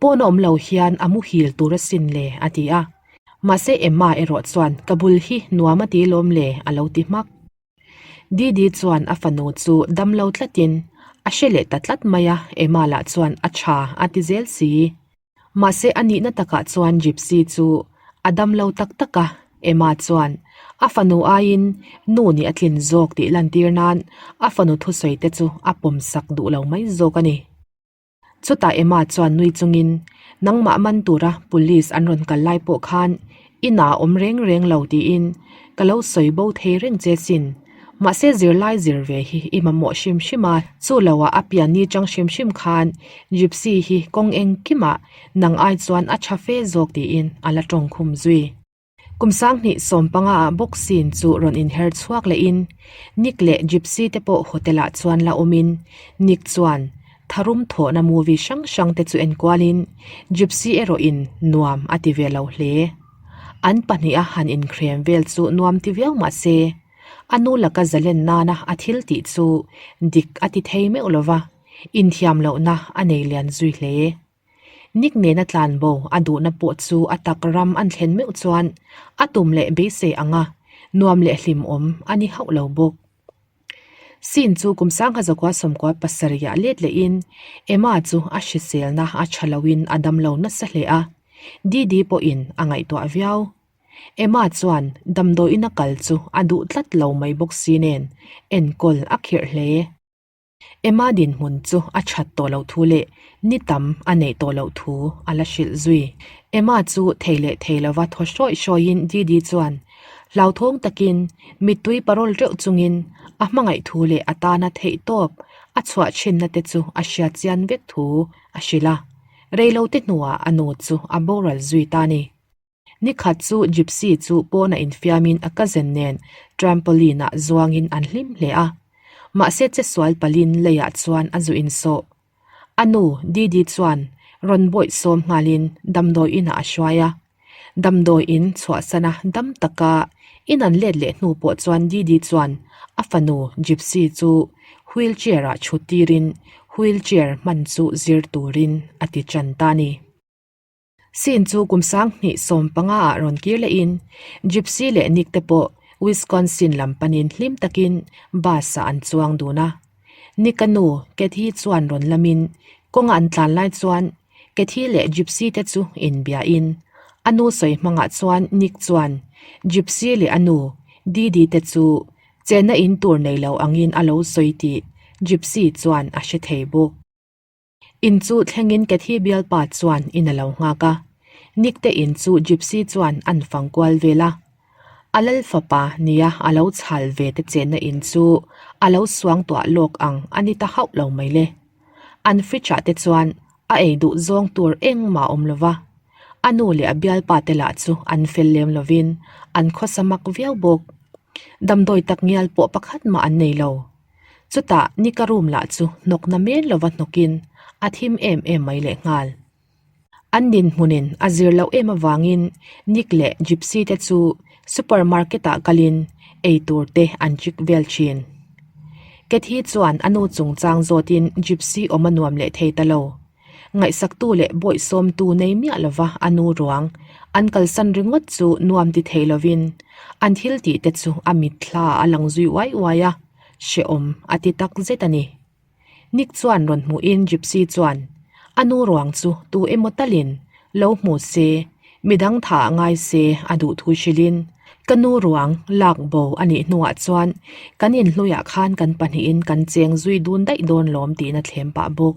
pawn a awm lo hian a muhil tur asin le a ti a. Mahse Emma erawh chuan ka bul hi nuam a ti lawm le a lo ti hmak. Didi chuan a fanu chu damlo tlatin a hre leh ta tlat mai a, Emma lah chuan a tha a ti zel si. Mahse a nihna takah chuan Gypsy chu a damlo tak tak a, Emma chuan a fanu aiin nu nih a tlin zawk tih lantir nan a fanu thusawi te chu a pawmsak duh lo mai zawk a ni. Chutah Emma chuan nui chungin, Nangmah man tura police an rawn kal lai pawh khan i na awm reng reng lo tiin ka lo sawi bo thei reng che sin. Mahse zirlai zir ve hi i mamawh hrim hrim a, chu loah a pian ni chang hrim hrim khan Gypsy hi kawng engkimah nang ai chuan a tha fe zawk tiin a la tawngkhum zui. Kum 2015 ah bawk scene chu rawn inher chhuak lehin Nick leh Gypsy te pawh hotel ah chuan la awmin Nick chuan tharum thawhna movie hrang hrang te chu enkualin Gypsy erawhin nuam a ti ve lo hle. An pahniha han inkhrem vel chu nuam ti viau mah se a nu laka zalen nana a thil tih chu dik a ti thei meuh lova, inthiam lohna a nei lian zui hle. Nick nena tlan bo a duhna pawh chu a tak ram an thlen meuh chuan a tum leh beisei anga nuam leh hlimawm a ni hauh lo bawk. Scene chu kum 1997 ah let lehin Emma chu a hriselna a tha loin a damlo nasa hle a, Didi pawhin a ngaihtuah viau. Emma chuan damdawiin a kal chu a duh tlat lo mai bawk si nen enkawl a khirh hle. Emma dinhmun chu a that tawh loh thu leh ni tam a neih tawh loh thu a la hrilh zui. Emma chu thei leh thei lova thaw hrawih hrawihin Didi chuan hlauthawng takin mittui parawl reuh chungin a hmangaih thu leh a tana theih tawp a chhuah thinna te chu a hriat chian vek thu a hrilh a. Reilote hnuah a nu chu a boral zui ta a ni. Nikhat chu Gypsy chu pawnah infiamin a cousin nen trampoline ah zuangin an hlim hle a. Mahse chesual palin leiah chuan a zu insawh. A nu, Didi chuan rawn bawih sawm nghalin damdawi inah a hruai a. Damdawi in chhuahsana dam taka in an let leh hnu pawh chuan Didi chuan a fanu Gypsy chu wheelchair ah chhut tirin wheelchair hman chu zir turin a ti tan ta a ni. Scene chu kum 2015 ah rawn kir lehin Gypsy leh Nick te pawh Wisconsin lam panin hlim takin bus ah an chuang dun a. Nick-a nu Kathy chuan rawn lamin kawnga an tlan lai chuan Kathy leh Gypsy te chu inbiain a nu sawi hmangah chuan Nick chuan Gypsy leh a nu Didi te chu chenna in tur nei lo angin a lo sawi tih Gypsy chuan a hre thei bawk. In chu thlengin Kathy bialpa chuan in a lo nghak a, Nick te in chu Gypsy chuan an fang kual vel a. A lal fapa nia a lo chhal ve te chenna in chu a lo suang tuah lawk ang a ni ta hauh lo mai le. An fridge ah te chuan a ei duh zawng tur engmah a awm lo va, a nu leh a bialpa te lah chu an fel lem lovin an khawsa mak viau bawk. Damdawi tak ngial pawh pakhat mah an nei lo. Chutah Nika room lah chu hnawk na men lova hnawkin a thim em em mai lehnghal. An dinhmunin a zir loh em avangin Nick leh Gypsy te chu supermarket ah kalin eitur te an chik vel thin. Kathy chuan a nu chungchang zawtin Gypsy awm a nuam leh thei ta lo. Ngaihsaktu leh bawihsawmtu nei miah lova a nu ruang an kalsan ringawt chu nuam ti thei lovin an thil tih te chu a mitthla a lang zui uai uai a, hrehawm a ti tak zet a ni. Nick chuan rawn hmuhin Gypsy chuan a nu ruang chu tu emaw talin lo hmu se, midang tha ah ngai se a duh thu hrilhin ka nu ruang lak bo a nih hnuah chuan kan inhluiah khan kan pahnihin kan cheng zui dun daih dawn lawm tiin a thlem pah bawk.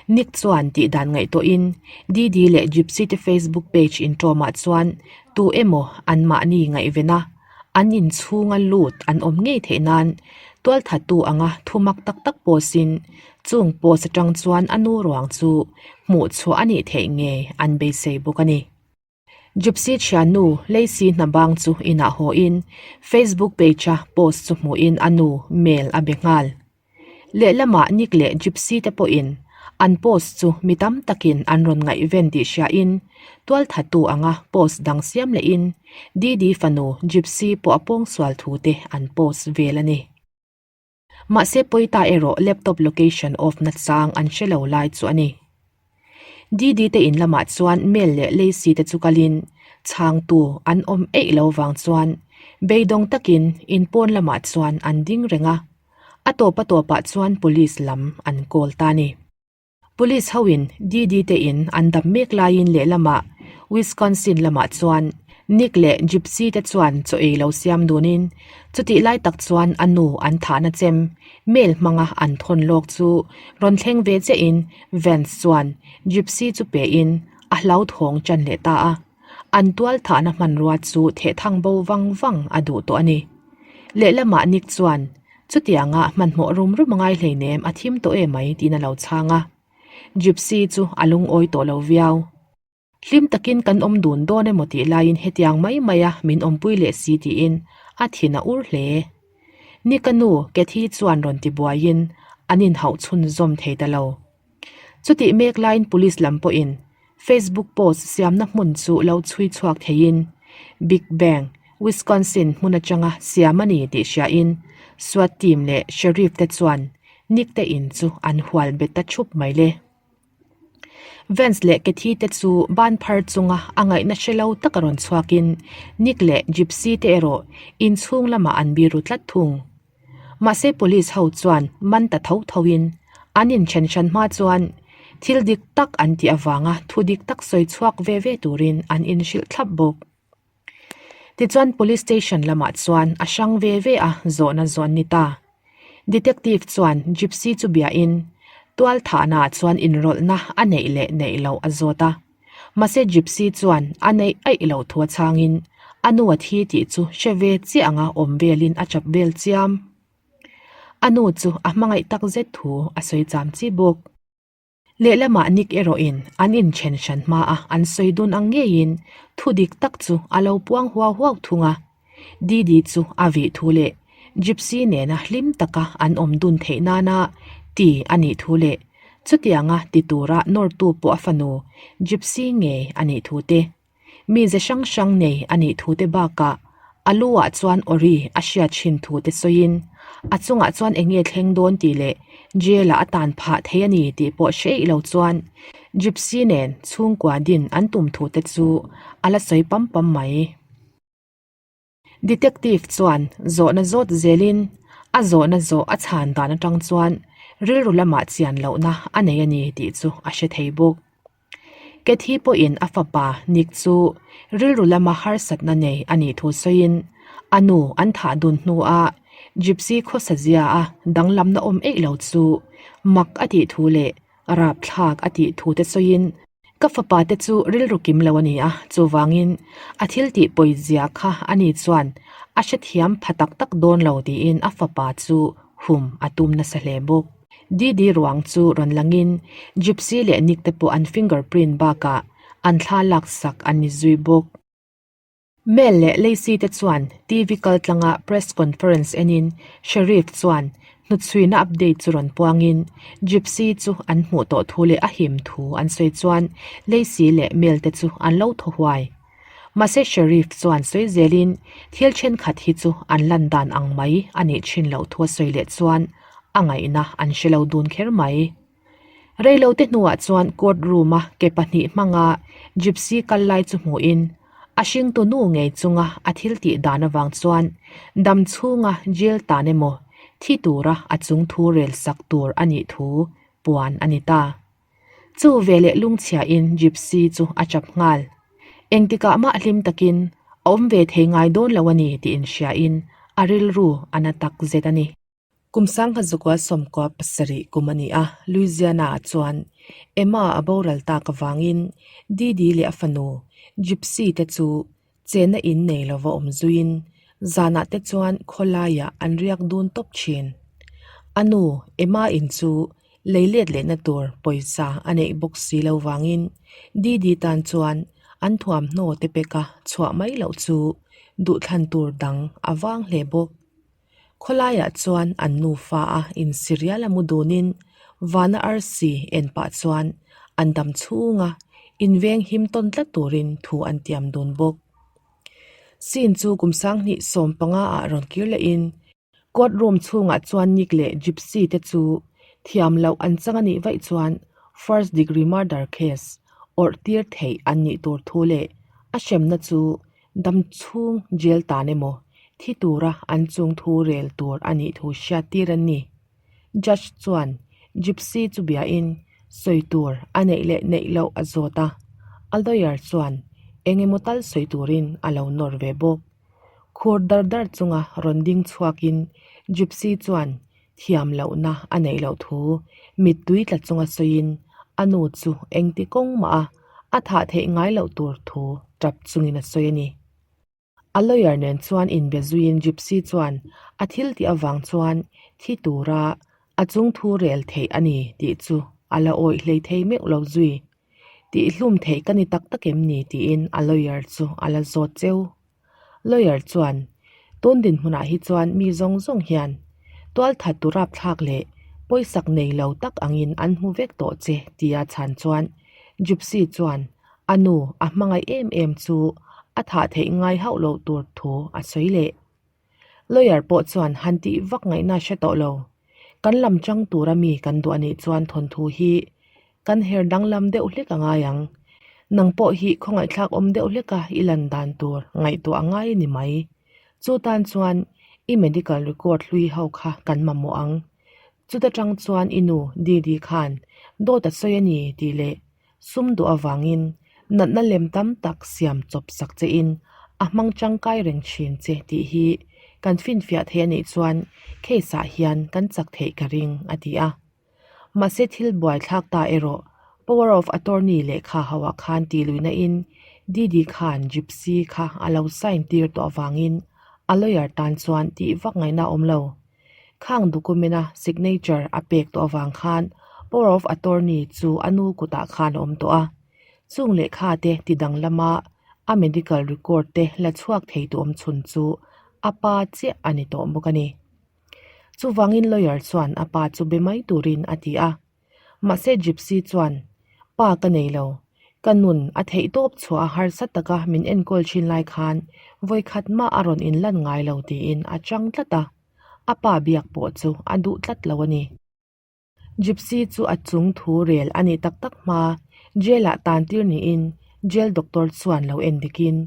Nick chuan tih dan ngaihtuahin Didi leh Gypsy te Facebook page inṭawmah chuan tu emaw anmahni ngaihven a, an inchhunga lut an awm ngei theih nan tualthattu anga thu mak tak tak post-in chung post aṭang chuan a nu ruang chu hmuh chhuah a nih theih ngei an beisei bawk a ni. Gypsy thiannu Lacey Hnabang chu inah hawiin Facebook page-a post chu hmuhin a nu mail a be nghal. Lehlamah Nick leh Gypsy te pawhin an post chu mi tam takin an rawn ngaihven tih hriain tualthattu anga post dang siam lehin Didi fanu Gypsy pawh a pawngsual thu te an post vel a ni. Mahse pawita erawh laptop location off na chang an hre lo lai chu a ni. Didi te in lamah chuan Mel leh Lacey te chu kalin chhangtu an awm eih lo vang chuan beidawng takin in pawn lamah chuan an ding reng a, a tawp a tawpah chuan police lam an call ta a ni. Police hoin Didi te in an dap mek laiin lehlamah Wisconsin lamah chuan Nick leh Gypsy te chuan chaw ei lo siam dunin chutih lai tak chuan a nu an thahna chem mail hmanga an thawn lawk chu rawn thleng ve chiahin Vance chuan Gypsy chu pein a hlauthawng ṭan leh ta a. An tual thahna hmanrua chu thehthang bo vang vang a duh tawh a ni. Lehlamah Nick chuan Chutianga hmanhmawh rum rum a ngai hleinem a thim tawh em mai tiin a lo chhang a. Gypsy chu a lungawi tawh lo viau. Hlim takin kan awm dun dawn emaw tih laiin hetiang mai maia min awmpui leh si tiin a thin a ur hle. Nika nu Cathy chuan rawn ti buaiin an inhauh chhunzawm thei ta lo. Chutih mek laiin police lam pawhin Facebook post siamna hmun chu lo chhui chhuak theiin Big Bang, Wisconsin hmun atanga siam a ni tih hriain SWAT team leh Sheriff te chuan Nick te in chu an hual bet ta thup mai le. Vance leh Cathy te chu ban phar chunga a ngaihna hre lo taka rawn chhuakin Nick leh Gypsy te erawh inchhung lamah an biru tlat thung. Mahse police ho chuan man ta tho tho in an inthen hran hma chuan thil dik tak an tih avanga thu dik tak sawi chhuak ve ve turin an inhrilh thlap bawk. Tichuan police station lamah chuan a hrang ve ve a zawhna zawn ni ta. Detective chuan Gypsy chu biahin tual thahna ah chuan inrawlhna a neih leh neih loh a zawt a. Mahse Gypsy chuan a neih aih loh thu a chhangin a nu a thi tih chu hre ve chiah anga awm velin a chap vel chiam. A nu chu a hmangaih tak zet thu a sawi cham chi bawk. Lehlamah Nick erawhin an inthen hran hmaa an sawi dun ang ngeiin thu dik tak chu a lo puang huau huau thung a. Didi chu a vih thu leh Gypsy nena hlim taka an awm dun theih nana ti a nih thu leh chutianga ti tura nawrtu pawh a fanu Gypsy ngei a nih thu te Mize hrang hrang nei a nih thu te bakah a lu ah chuan awri a hriat thin thu te sawiin a chungah chuan eng nge thleng dawn tih leh jail ah a tan phah thei a ni tih pawh hre eih lo chuan Gypsy nen chhungkua din an tum thu te chu a la sawi pam pam mai. Detective chuan zawhna zawt zelin a zawhna zawh a chhan dan atang chuan rilru lamah chian lohna a nei a ni tih chu a hre thei bawk. Cathy pawhin a fapa Nick chu rilru lama harsatna nei a nih thu sawiin a nu an thah dun hnua Gypsy khawsa zia a danglamna awm eih lo chu mak a tih thu leh rapthlak a tih thu te sawiin Ka fapa te chu rilru kim lo a ni a, chuvangin a thil tih pawi zia kha a ni chuan a hrethiam pha tak tak dawn lo tiin a fapa chu hum a tum nasa hle bawk. Didi ruang chu rawn langin Gypsy leh Nick te pawh an finger print bakah an thla laksak an ni zui bawk. Mel leh Lacey te chuan TV kaltlanga press conference enin Sheriff chuan hnuchhuina update chu rawn puangin Gypsy chu an hmuh tawh thu leh a him thu an sawi chuan Lacey leh Mel te chu an lo thaw huai. Mahse Sheriff chuan sawi zelin thil thenkhat hi chu an lan dan ang mai a nih thin loh thu a sawi leh chuan a ngaihna an hre lo dun kher mai. Reilote hnuah chuan court room-a ke pahnih hmanga Gypsy kal lai chu hmuhin a hringtu nu ngei chunga a thil tih dan avang chuan dam chhunga jail tan emaw thi tura a chung thu rel sak tur a nih thu puan a ni ta. Chu veleh lungchhiahin Gypsy chu a chap nghal. Engtikah mah hlim takin a awm ve thei ngai dawn lo a ni tih inhriain a rilru a na tak zet a ni. Kum sangha zukua sawmkua pasarih kum a ni a, Louisiana-ah chuan Emma a boral tak avangin Didi leh a fanu Gypsy te chu chenna in nei lova awm zuiin zanah te chuan khawlaiah an riak dun tawp thin. A nu Emma in chu lei let lehna tur pawisa a neih bawk si lo vangin Didi tan chuan an thuamhnaw te peka chhuah mai loh chu duhthlan tur dang a vang hle bawk. Khawlaiah chuan an nufa a insirial a mu dunin vana arsi en pah chuan an dam chhunga inveng him tawn tlat turin thu an tiam dun bawk. Scene chu kum sanghnih 15 ah rawn kir lehin court room chhungah chuan Nick leh Gypsy te chu thiam loh an chang a nih vaih chuan first degree murder case awrh tir theih an nih tur thu leh a hremna chu Dam chhung jail tan emaw thi tura an chung thu rel tur a nih thu hriat tir an ni. Judge chuan Gypsy chu biain sawi tur a neih leh neih loh a zawt a, a lawyer chuan eng emaw tal sawi turin a lo nawr ve bawk. Khur dar dar chunga rawn ding chhuakin Gypsy chuan thiam lohna a neih loh thu mittui tla chunga sawiin a nu chu engti kawng mah a a thah theih ngai loh tur thu tap chungin a sawi a ni. A lawyer nen chuan inbe zuiin Gypsy chuan a thil tih avang chuan thi tura a chung thu rel theih a ni tih chu a la awih hlei thei meuh lo zui. Tihhlum theih ka ni tak tak em ni tiin a lawyer chu a la zawt cheu. Lawyer chuan, Tun dinhmunah hi chuan mi zawng zawng hian tualthat tu rapthlak leh pawisak nei lo tak angin an hmu vek tawh che tia chhan chuan Gypsy chuan a nu a hmangaih em em chu a thah theih ngai hauh loh tur thu a sawi leh. Lawyer pawh chuan han tih vak ngaihna hre tawh lo. Kan lam chang tura mi kan duh a nih chuan thawnthu hi kan her danglam deuh hlek a ngai ang. Nang pawh hi khawngaihthlak awm deuh hleka i lan dan tur ngaihtuah a ngai a ni mai. Chu tan chuan i medical record hlui ho kha kan mamawh ang. Chuta tang chuan i nu Didi khan dawt a sawi a ni tih leh sum duh avangin natna lem tam tak siam chawp sak chein a hmang tangkai reng thin che tih hi kan finfiah thei a nih chuan case ah hian kan chak theih ka ring a ti a. Mahse thil buaithlak ta erawh power of attorney lehkha ho ah khan tih luihna in Didi khan Gypsy kha a lo sign tir tawh avangin a lawyer tan chuan tih vak ngaihna a awm lo. Khang document a signature a pek tawh avang khan power of attorney chu a nu kutah khan a awm tawh a. Chung lehkha te ti danglama a medical record te la chhuak thei tu awm chhun chu a pa chiah a ni tawh bawk a ni. Chuvangin lawyer chuan a pa chu be mai turin a ti a. Mahse Gypsy chuan, Pa ka nei lo. Ka nun a theih tawp chhuah a harsa taka min enkawl thin lai khan vawikhat mah a rawn inlan ngai lo tiin a chang tlat a. A pa biak pawh chu a duh tlat lo a ni. Gypsy chu a chung thu rel a nih tak tak hma jail ah tan tir niin jail doctor chuan lo en dikin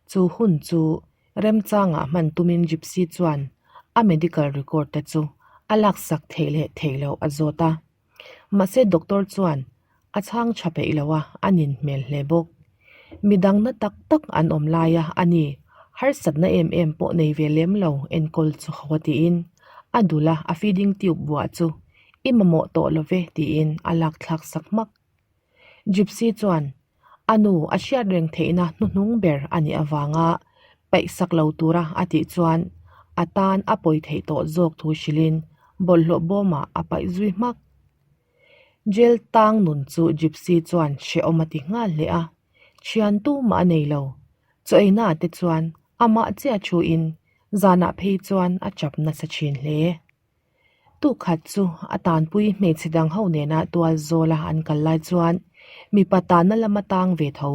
chu hun chu remchangah hman tumin Gypsy chuan a medical record te chu a laksak theih leh theih loh a zawt a. Mahse doctor chuan a chhang tha peih lo a, a nin hmel hle bawk. Midang na tak tak an awm lai a, a ni, harsatna em em pawh nei ve lem lo enkawl chu ho a tiin a dul a, a feeding tube buah chu i mamawh tawh lo ve tiin a lak thlak sak hmak. Gypsy chuan a nu a hriat reng theihna hnuhnung ber a nih avanga paihsak lo tura a tih chuan a tan a pawi theih tawh zawk thu hrilhin bawlhhlawh bawmah a paih zui hmak. Jail tang nun chu Gypsy chuan hrehawm a ti nghal hle a, thian tumah a nei lo. Chaw einaah te chuan amah chiah thuin zanah phei chuan a chap nasa thin hle. Tukhat chu a tanpui hmeichhe dang ho nena tual zawla an kal lai chuan mipa tanna lama tang ve tho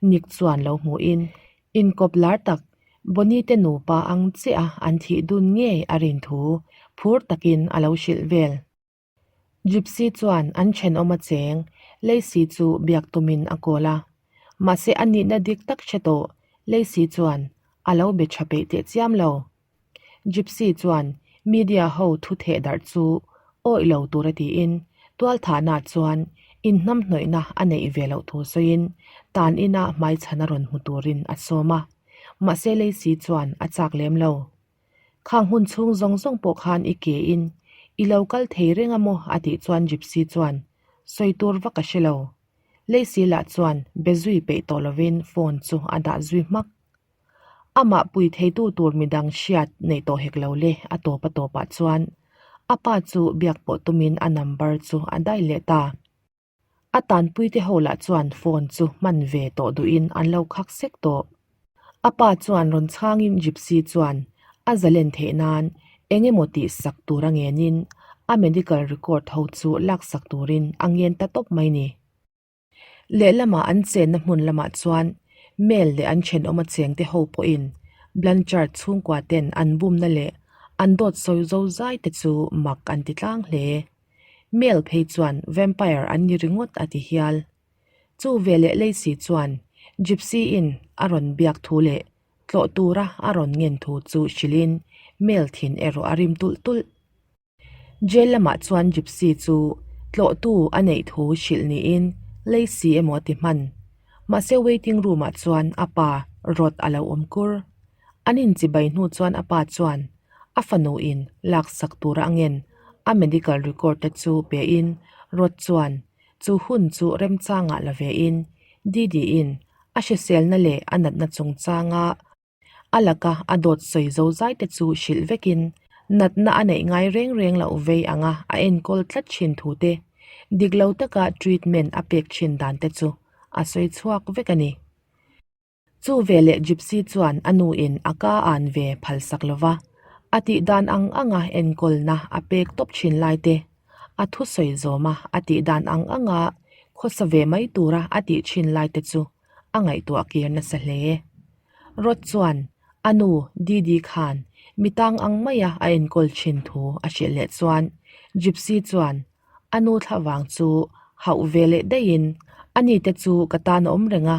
Nick chuan lo hmuhin inkawp lar tak Bonnie te nupa ang chiah a an thih dun ngei a rin thu phur takin a lo hrilh vel. Gypsy chuan an thenawm a cheng Lacey chu biak tumin a kawl a. Mahse a nihna dik tak hre tawh Lacey chuan a lo be tha peih teh chiam lo. Gypsy chuan media ho thu theh darh chu awih lo tura tiin tualthahna chuan inhnamhnawihna a neih ve loh thu sawiin tan ina hmaichhan a rawn hmu turin a sawm a. Mahse Lacey chuan a chak lem lo. Khang hun chhung zawng zawng pawh khan i ke in i lo kal thei reng a maw a tih chuan Gypsy chuan sawi tur vak a hre lo. Lacey lah chuan be zui peih tawh lovin phone chu a dah zui hmak. Amah pui theitu tur midang hriat neih tawh hek lo le a tawp a tawpah chuan a pa chu biak pawh tumin a number chu a daih leh ta. A tanpuite ho lah chuan phone chu hman ve tawh duhin an lo khak sek tawh. A pa chuan rawn chhangin Gypsy chuan a zalen theih nan eng emaw tih sak tur a ngenin a medical record ho chu laksak turin a ngen ta tawp mai ni. Lehlamah an chenna hmun lamah chuan Mel leh an thenawm a chengte ho pawhin Blanchard chhungkua ten an bumna leh an dawt sawi zo zai te chu mak an ti tlang hle. Mel phei chuan vampire an ni ringawt a ti hial. Chu veleh Lacey chuan Gypsy in a rawn biak thu leh tlawh tura a rawn ngen thu chu hrilhin Mel thin erawh a rim tulh tulh. Jail lamah chuan Gypsy chu tlawhtu a neih thu hrilh niin Lacey emaw a ti hman. Mahse waiting room ah chuan a pa Rod a lo awm kur. An inchibai hnu chuan a pa chuan a fanu in laksak tura a ngen a medical record te chu pe in Rod chuan chu hun chu remchangah la ve in Didi in a hriselna leh a natna chungchanga a laka a dawt sawi zo zai te chu hrilh vekin natna a neih ngai reng reng loh vei anga a enkawl tlat thin thu te, dik lo taka treatment a pek thin dan te chu. a sawi chhuak vek a ni. Chu veleh Gypsy chuan a nu in a ka an ve phal sak lo va, a tih dan ang anga enkawlna a pek tawp thin lai te, a thusawi zawm a a tih dan ang anga khawsa ve mai tura a tih thin lai te chu a ngaihtuah kir nasa hle. Rod chuan a nu Didi khan mi tang ang maia a enkawl thin thu a hrilh leh chuan Gypsy chuan a nu thla vang chu hauh ve leh daihin a ni te chu ka tan a awm reng a,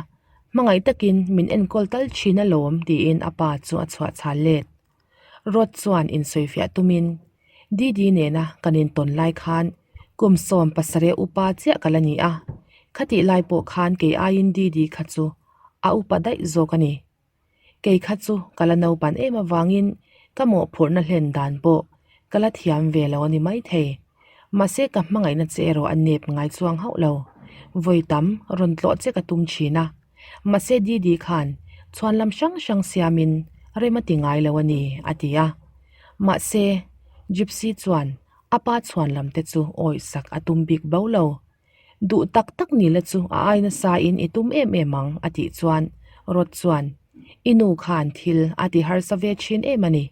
hmangaih takin min enkawl tal thin alawm tiin a pa chu a chhuah chhal let. Rod chuan insawifiah tumin Didi nena kan intawn lai khan kum 17 upa chiah ka la ni a, khatih lai pawh khan kei aiin Didi kha chu a upa daih zawk a ni. Kei kha chu ka la naupan em avangin ka mawhphurhna hlen dan pawh ka la thiam ve lo a ni maithei. Mahse ka hmangaihna che erawh a nep ngai chuang hauh lo. Vawi tam rawn tlawh che ka tum thin a. Mahse Didi khan chhuan lam hrang hrang siamin rem a ti ngai lo a ni, a ti a. Mahse Gypsy chuan a pa chhuan lam te chu awihsak a tum bik bo lo. Duh tak tak ni la chu a ai nasa in i tum em em ang, a tih chuan Rod chuan, I nu khan thil a ti harsa ve thin em a ni.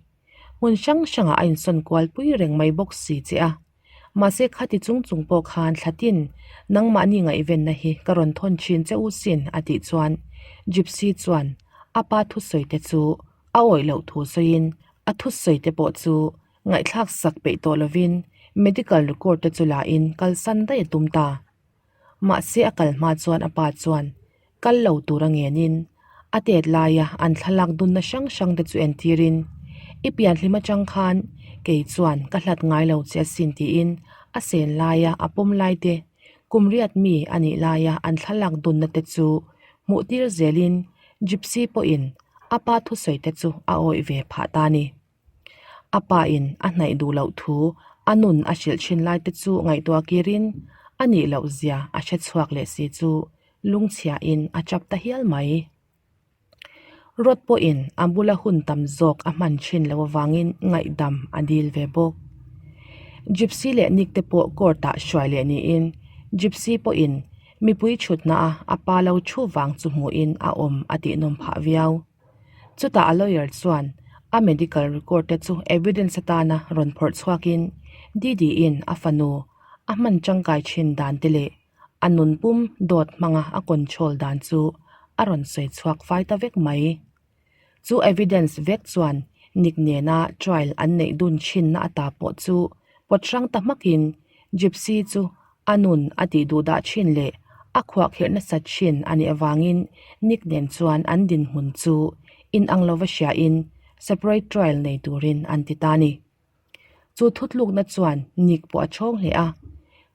Hmun hrang hrangah a insawn kual pui reng mai bawk si che a. Mahse khati chung chung pawh khan thlatin nangmahni ngaihvenna hi ka rawn thawn thin che u sin, a tih chuan Gypsy chuan a pa thusawi te chu a awih loh thu sawiin a thusawi te pawh chu ngaihthlak sak peih tawh lovin medical record te chu la in kalsan daih a tum ta. Mahse a kal hma chuan a pa chuan kal lo tur a ngenin a tet laia an thlalak dunna hrang hrang te chu entirin i pianhlim atang khan kei chuan ka hlat ngai lo che asin tiin a sen laia a pawm lai te kum riat mi a nih laia an thlalak dunna te chu hmuh tir zelin Gypsy pawhin a pa thusawi te chu a awih ve phah ta a ni. A pa in a hnaih duh loh thu a nun a hrilh thin lai te chu ngaihtuah kirin a nih loh zia a hre chhuak leh si chu lungchhia in a chap ta hial mai. Rod pawhin a bula hun tam zawk a hman thin loh avangin ngaihdam a dil ve bawk. Gypsy leh Nick te pawh court ah hruai leh niin Gypsy pawhin mipui thutna a a pa lo thu vang chu hmuhin a awm a tihnawm phah viau. Chutah a lawyer chuan a medical record te chu evidence atana rawn phawrh chhuakin Didi in a fanu a hman tangkai thin dan te leh a nun pum dawt hmanga a control dan chu a rawn sawi chhuak fai ta vek mai. Chu evidence vek chuan Nick nena trial an neih dun thinna ata pawh chu pawt hrang ta hmakin Gypsy chu A nun a tih duh dah thin leh a khuahkhirh nasat thin a nih avangin Nick nen chuan an dinhmun chu inang lova hriain separate trial nei turin an ti ta a ni. Chu thutlukna chuan Nick pawh a chhawng hle a,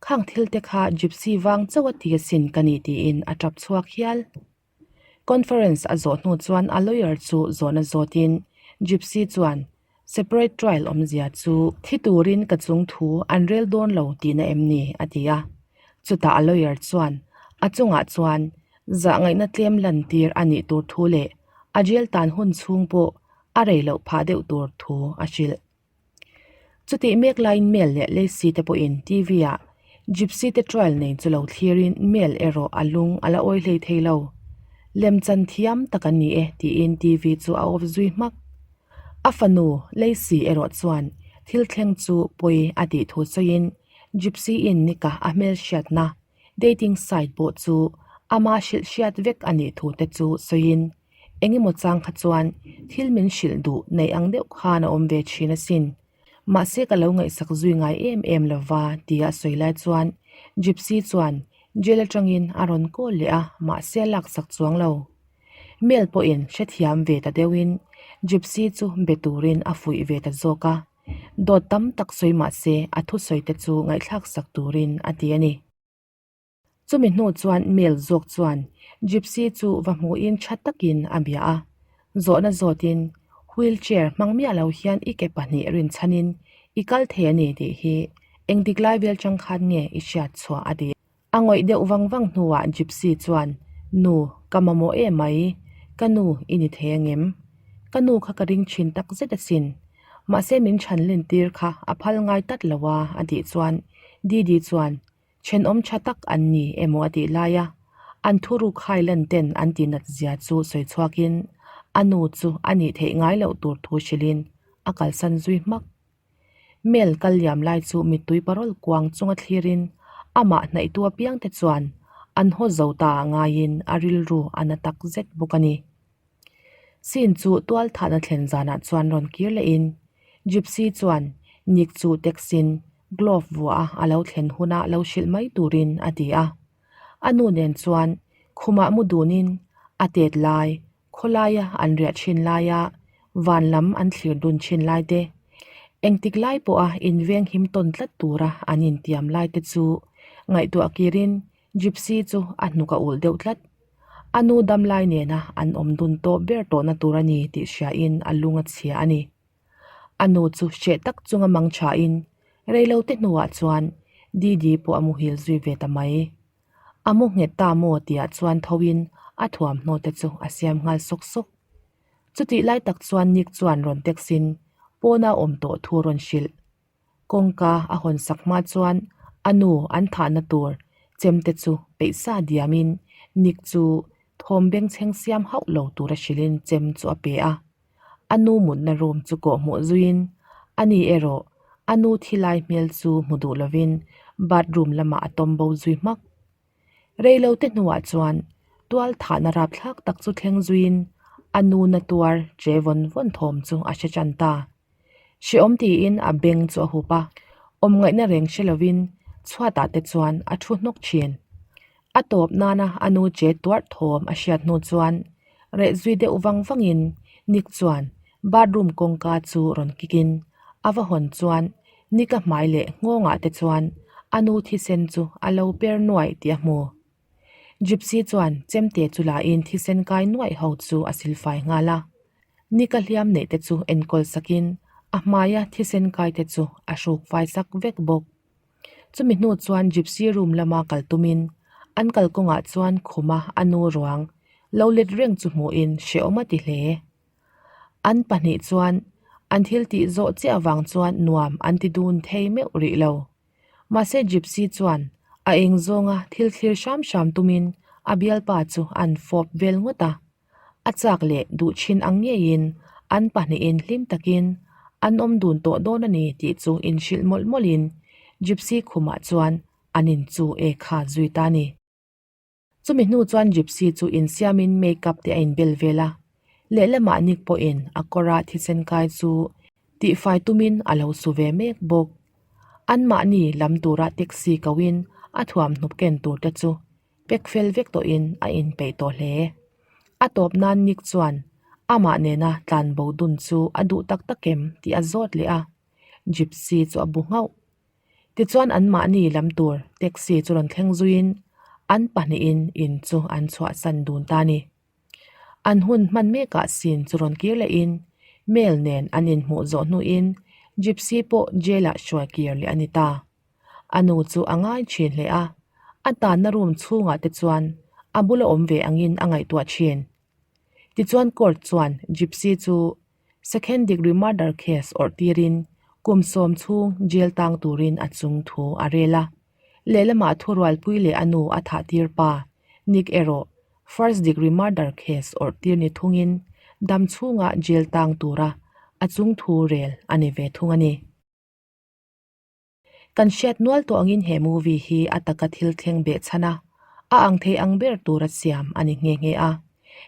Khang thil te kha Gypsy vang chauh a ti asin ka ni tiin a tap chhuak hial. Conference a zawh hnu chuan a lawyer chu zawhna zawtin Gypsy chuan separate trial awmzia chu thi turin ka chung thu an rel dawn lo tihna em ni a ti a. Chutah a lawyer chuan a chungah chuan zahngaihna tlem lan tir a nih tur thu leh a jail tan hun chhung pawh a rei loh phah deuh tur thu a hrilh. Chutih mek laiin Mel leh Lacey te pawhin TV ah Gypsy te trial nei chu lo thlirin Mel erawh a lung a la awi hlei thei lo. Lemchan thiam tak an ni e tiin TV chu a off zui hmak. A fanu Lacey erawh chuan thil thleng chu pawi a tih thu sawiin Gypsy in Nick-a a hmelhriatna dating site pawh chu ama hrilh hriat vek a nih thu te chu sawiin Eng emaw chang kha chuan thil min hrilh duh neih ang deuh khan a awm ve thin asin. Mahse ka lo ngaihsak zui ngai em em lo va tia a sawi lai chuan Gypsy chuan jail atangin a rawn call leh a mahse a laksak chuang lo. Mel pawhin hrethiam ve ta deuhin Gypsy chu be turin a fuih ve ta zawk a, dawt tam tak sawi mahse a thusawi te chu ngaihthlak sak turin a ti a ni. Chumi hnu chuan Mel zawk chuan Gypsy chu va hmuhin tha takin a bia a, zawhna zawtin wheelchair hmang miah lo hian i ke pahnih rinchhanin i kal thei a ni tih hi engtik lai vel chang khan nge i hriat chhuah a ti. A ngawih deuh vang vang hnuah Gypsy chuan, Nu, ka mamawh em mai, ka nu i ni thei angem? Ka nu kha ka ring thin tak zet asin, mahse min chhan len tir kha a phal ngai tat lo a a tih chuan Didi chuan, Thenawm tha tak an ni emaw a tih lai a. An thuruk Highland ten an tihnat zia chu sawi chhuakin a nu chu a nih theih ngai loh tur thu hrilhin a kalsan zui hmak. Mel kal liam lai chu mittui parawl kuang chunga thlirin amah hnaihtu apiang te chuan an haw zo ta ah ngaiin a rilru a na tak zet bawk a ni. Scene chu tual thahna thlen zanah chuan rawn kir lehin Gypsy chuan Nick chu taxi-in glove vuah a a lo thlen huna lo hrilh mai turin a ti a. A nu nen chuan khumah mu dunin a tet lai, khawlaia an riah thin laia van lam an thlir dun thin lai te, engtik lai pawha inveng him tawn tlat tura an intiam lai te chu ngaihtuah kirin Gypsy chu a hnuk a ulh deuh tlat. A nu dam lai nena an awm dun tawh ber tawhna tur a ni tih hriain a lung a chhia a ni. A nu chu hreh tak chunga mang thain reilote hnuah chuan Didi pawh a muhil zui ve ta mai. A mu nghet ta maw tihah chuan thoin a thuamhnaw te chu a siam nghal sawk sawk. Chutih lai tak chuan Nick chuan rawn text-in pawna awm tawh thu rawn hrilh. Kawngka a hawn sak hma chuan a nu an thahna tur chemte chu peih sa diamin Nick chu thawm bengchheng siam hauh lo tura hrilhin chem chu a pe a. A nu mutna room chu kawh hmuh zuiin a ni erawh a nu thi lai hmel chu hmu duh lovin bathroom lamah a tawm bo zui hmak. Reilote hnuah chuan tual thahna rapthlak tak chu thleng zuiin a nu na tuar che vawn vawn thawm chu a hre tan ta. Hrehawm tiin a beng chu a hup a, awm ngaihna reng hre lovin chhuatah te chuan a thu hnawk thin. A tawp nana a nu che tuarh thawm a hriat hnu chuan reh zui deuh vang vangin Nick chuan bathroom kawngka chu rawn kikin a va hawn chuan Nick-a hmai leh nghawngah te chuan a nu thisen chu a lo per nuaih tih a hmu. Gypsy chuan chemte chu lahin thisen kai nuaih ho chu a silfai nghal a. Nick-a hliam neih te chu enkawl sakin a hmaia thisen kai te chu a hruk fai sak vek bawk. Chumi hnu chuan Gypsy room lama kal tumin an kalkawngah chuan khuma a nu ruang lo let reng chu hmuhin hrehawm a ti hle. An pahnih chuan an thil tih zawh chiah avang chuan nuam an ti dun thei meuh rih lo. Mahse Gypsy chuan a eng zawnga thil thlir hram hram tumin a bialpa chu an fawp vel ngawt a. A chak leh duh thin ang ngeiin an pahnihin hlim takin an awm dun tawh dawn a ni tih chu inhrilh mawlh mawlhin Gypsy khumah chuan an inchu e kha zui ta a ni. Chumi hnu chuan Gypsy chu insiamin make-up te a inbel vel a, lehlamah Nick pawhin a kawra thisen kai chu tihfai tumin a lo su ve mek bawk. Anmahni lam tura taxi koin a thuamhnup ken tur te chu pack fel vek tawhin a inpeih tawh hle. A tawp nan Nick chuan amah nena tlanbo dun chu a duh tak tak em tih a zawt leh a, Gypsy chu a bu nghauh. Tichuan anmahni lam tur taxi chu rawn thleng zuiin an pahnihin in chu an chhuahsan dun ta a ni. An hun hman mekah sin chu rawn kir lehin Mel nen an inhmuh zawh hnuin Gypsy pawh jail-ah hruai kir leh a ni ta. A nu chu a ngai thin hle a, a tanna room chhungah te chuan a bula awm ve angin a ngaihtuah thin. Tichuan court chuan Gypsy chu Second degree murder case awrh tirin kum sawm chhung jail tang turin a chung thu a rel a. Lehlamah thurualpui leh a nu a thah tir pa Nick erawh first degree murder case awrh tir ni thungin dam chhungah jail tang tura a chung thu rel a ni ve thung a ni. Kan hriat nual tawh angin he movie hi a taka thil thleng beh chhan a, a ang thei ang ber tura siam a ni nghe nghe a.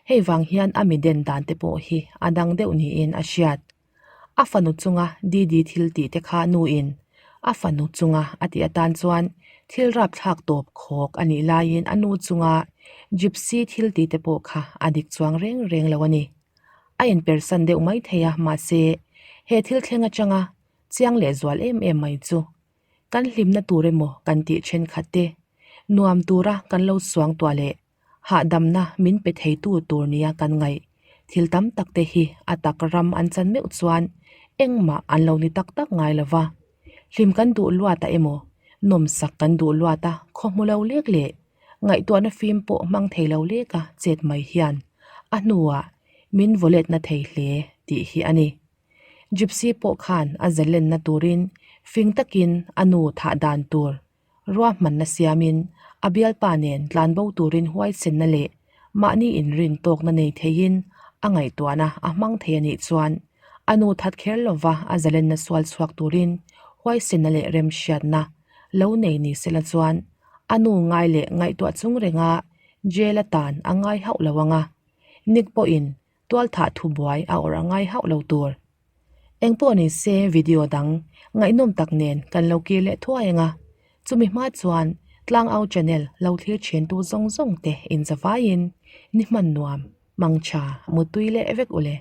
Hei vang hian a mi den dan te pawh hi a dang deuh niin a hriat. A fanu chunga Didi thil tih te kha nuin a fanu chunga a tih atan chuan thil rapthlak tawp khawk a nih laiin a nu chunga Gypsy thil tih te pawh kha a dik chuang reng reng lo a ni. A inpersan deuh mai thei a mahse he thil thleng atanga Chiang leh zual em em mai chu kan hlimna tur emaw kan tih thenkhat te, nuam tura kan lo suang tuah leh hahdamna min pe theitu tur nia kan ngaih thil tam tak te hi a tak ram an chan meuh chuan engmah an lo ni tak tak ngai lo va. Hlim kan duh luat a emaw nawmsak kan duh luat a khaw hmu lo lek leh ngaihtuahna fim pawh hmang thei lo lek a chet mai hian a hnuah min vawletna thei hle tih hi a ni. Gypsy pawh khan a zalenna turin fing takin a nu thah dan tur ruahmanna siamin A bialpa nen tlanbo turin huaisenna leh mahni inrin tawkna nei theiin a ngaihtuahna a hmang thei a nih chuan a nu that kher lova a zalenna sual chhuak turin huaisenna leh remhriatna lo nei ni sela chuan a nu ngai leh ngaihtuah chung renga jail atan a ngai hauh lo ang a, Nick pawhin tualthah thubuai a awrh a ngai hauh lo tur. Engpawh ni se video dang ngaihnawm tak nen kan lo kir leh thuai ang a, chumi hma chuan Tlangau channel lo thlir thin tu zawng zawng te inzavaiin ni hman nuam, mangtha, mutui leh vek ule.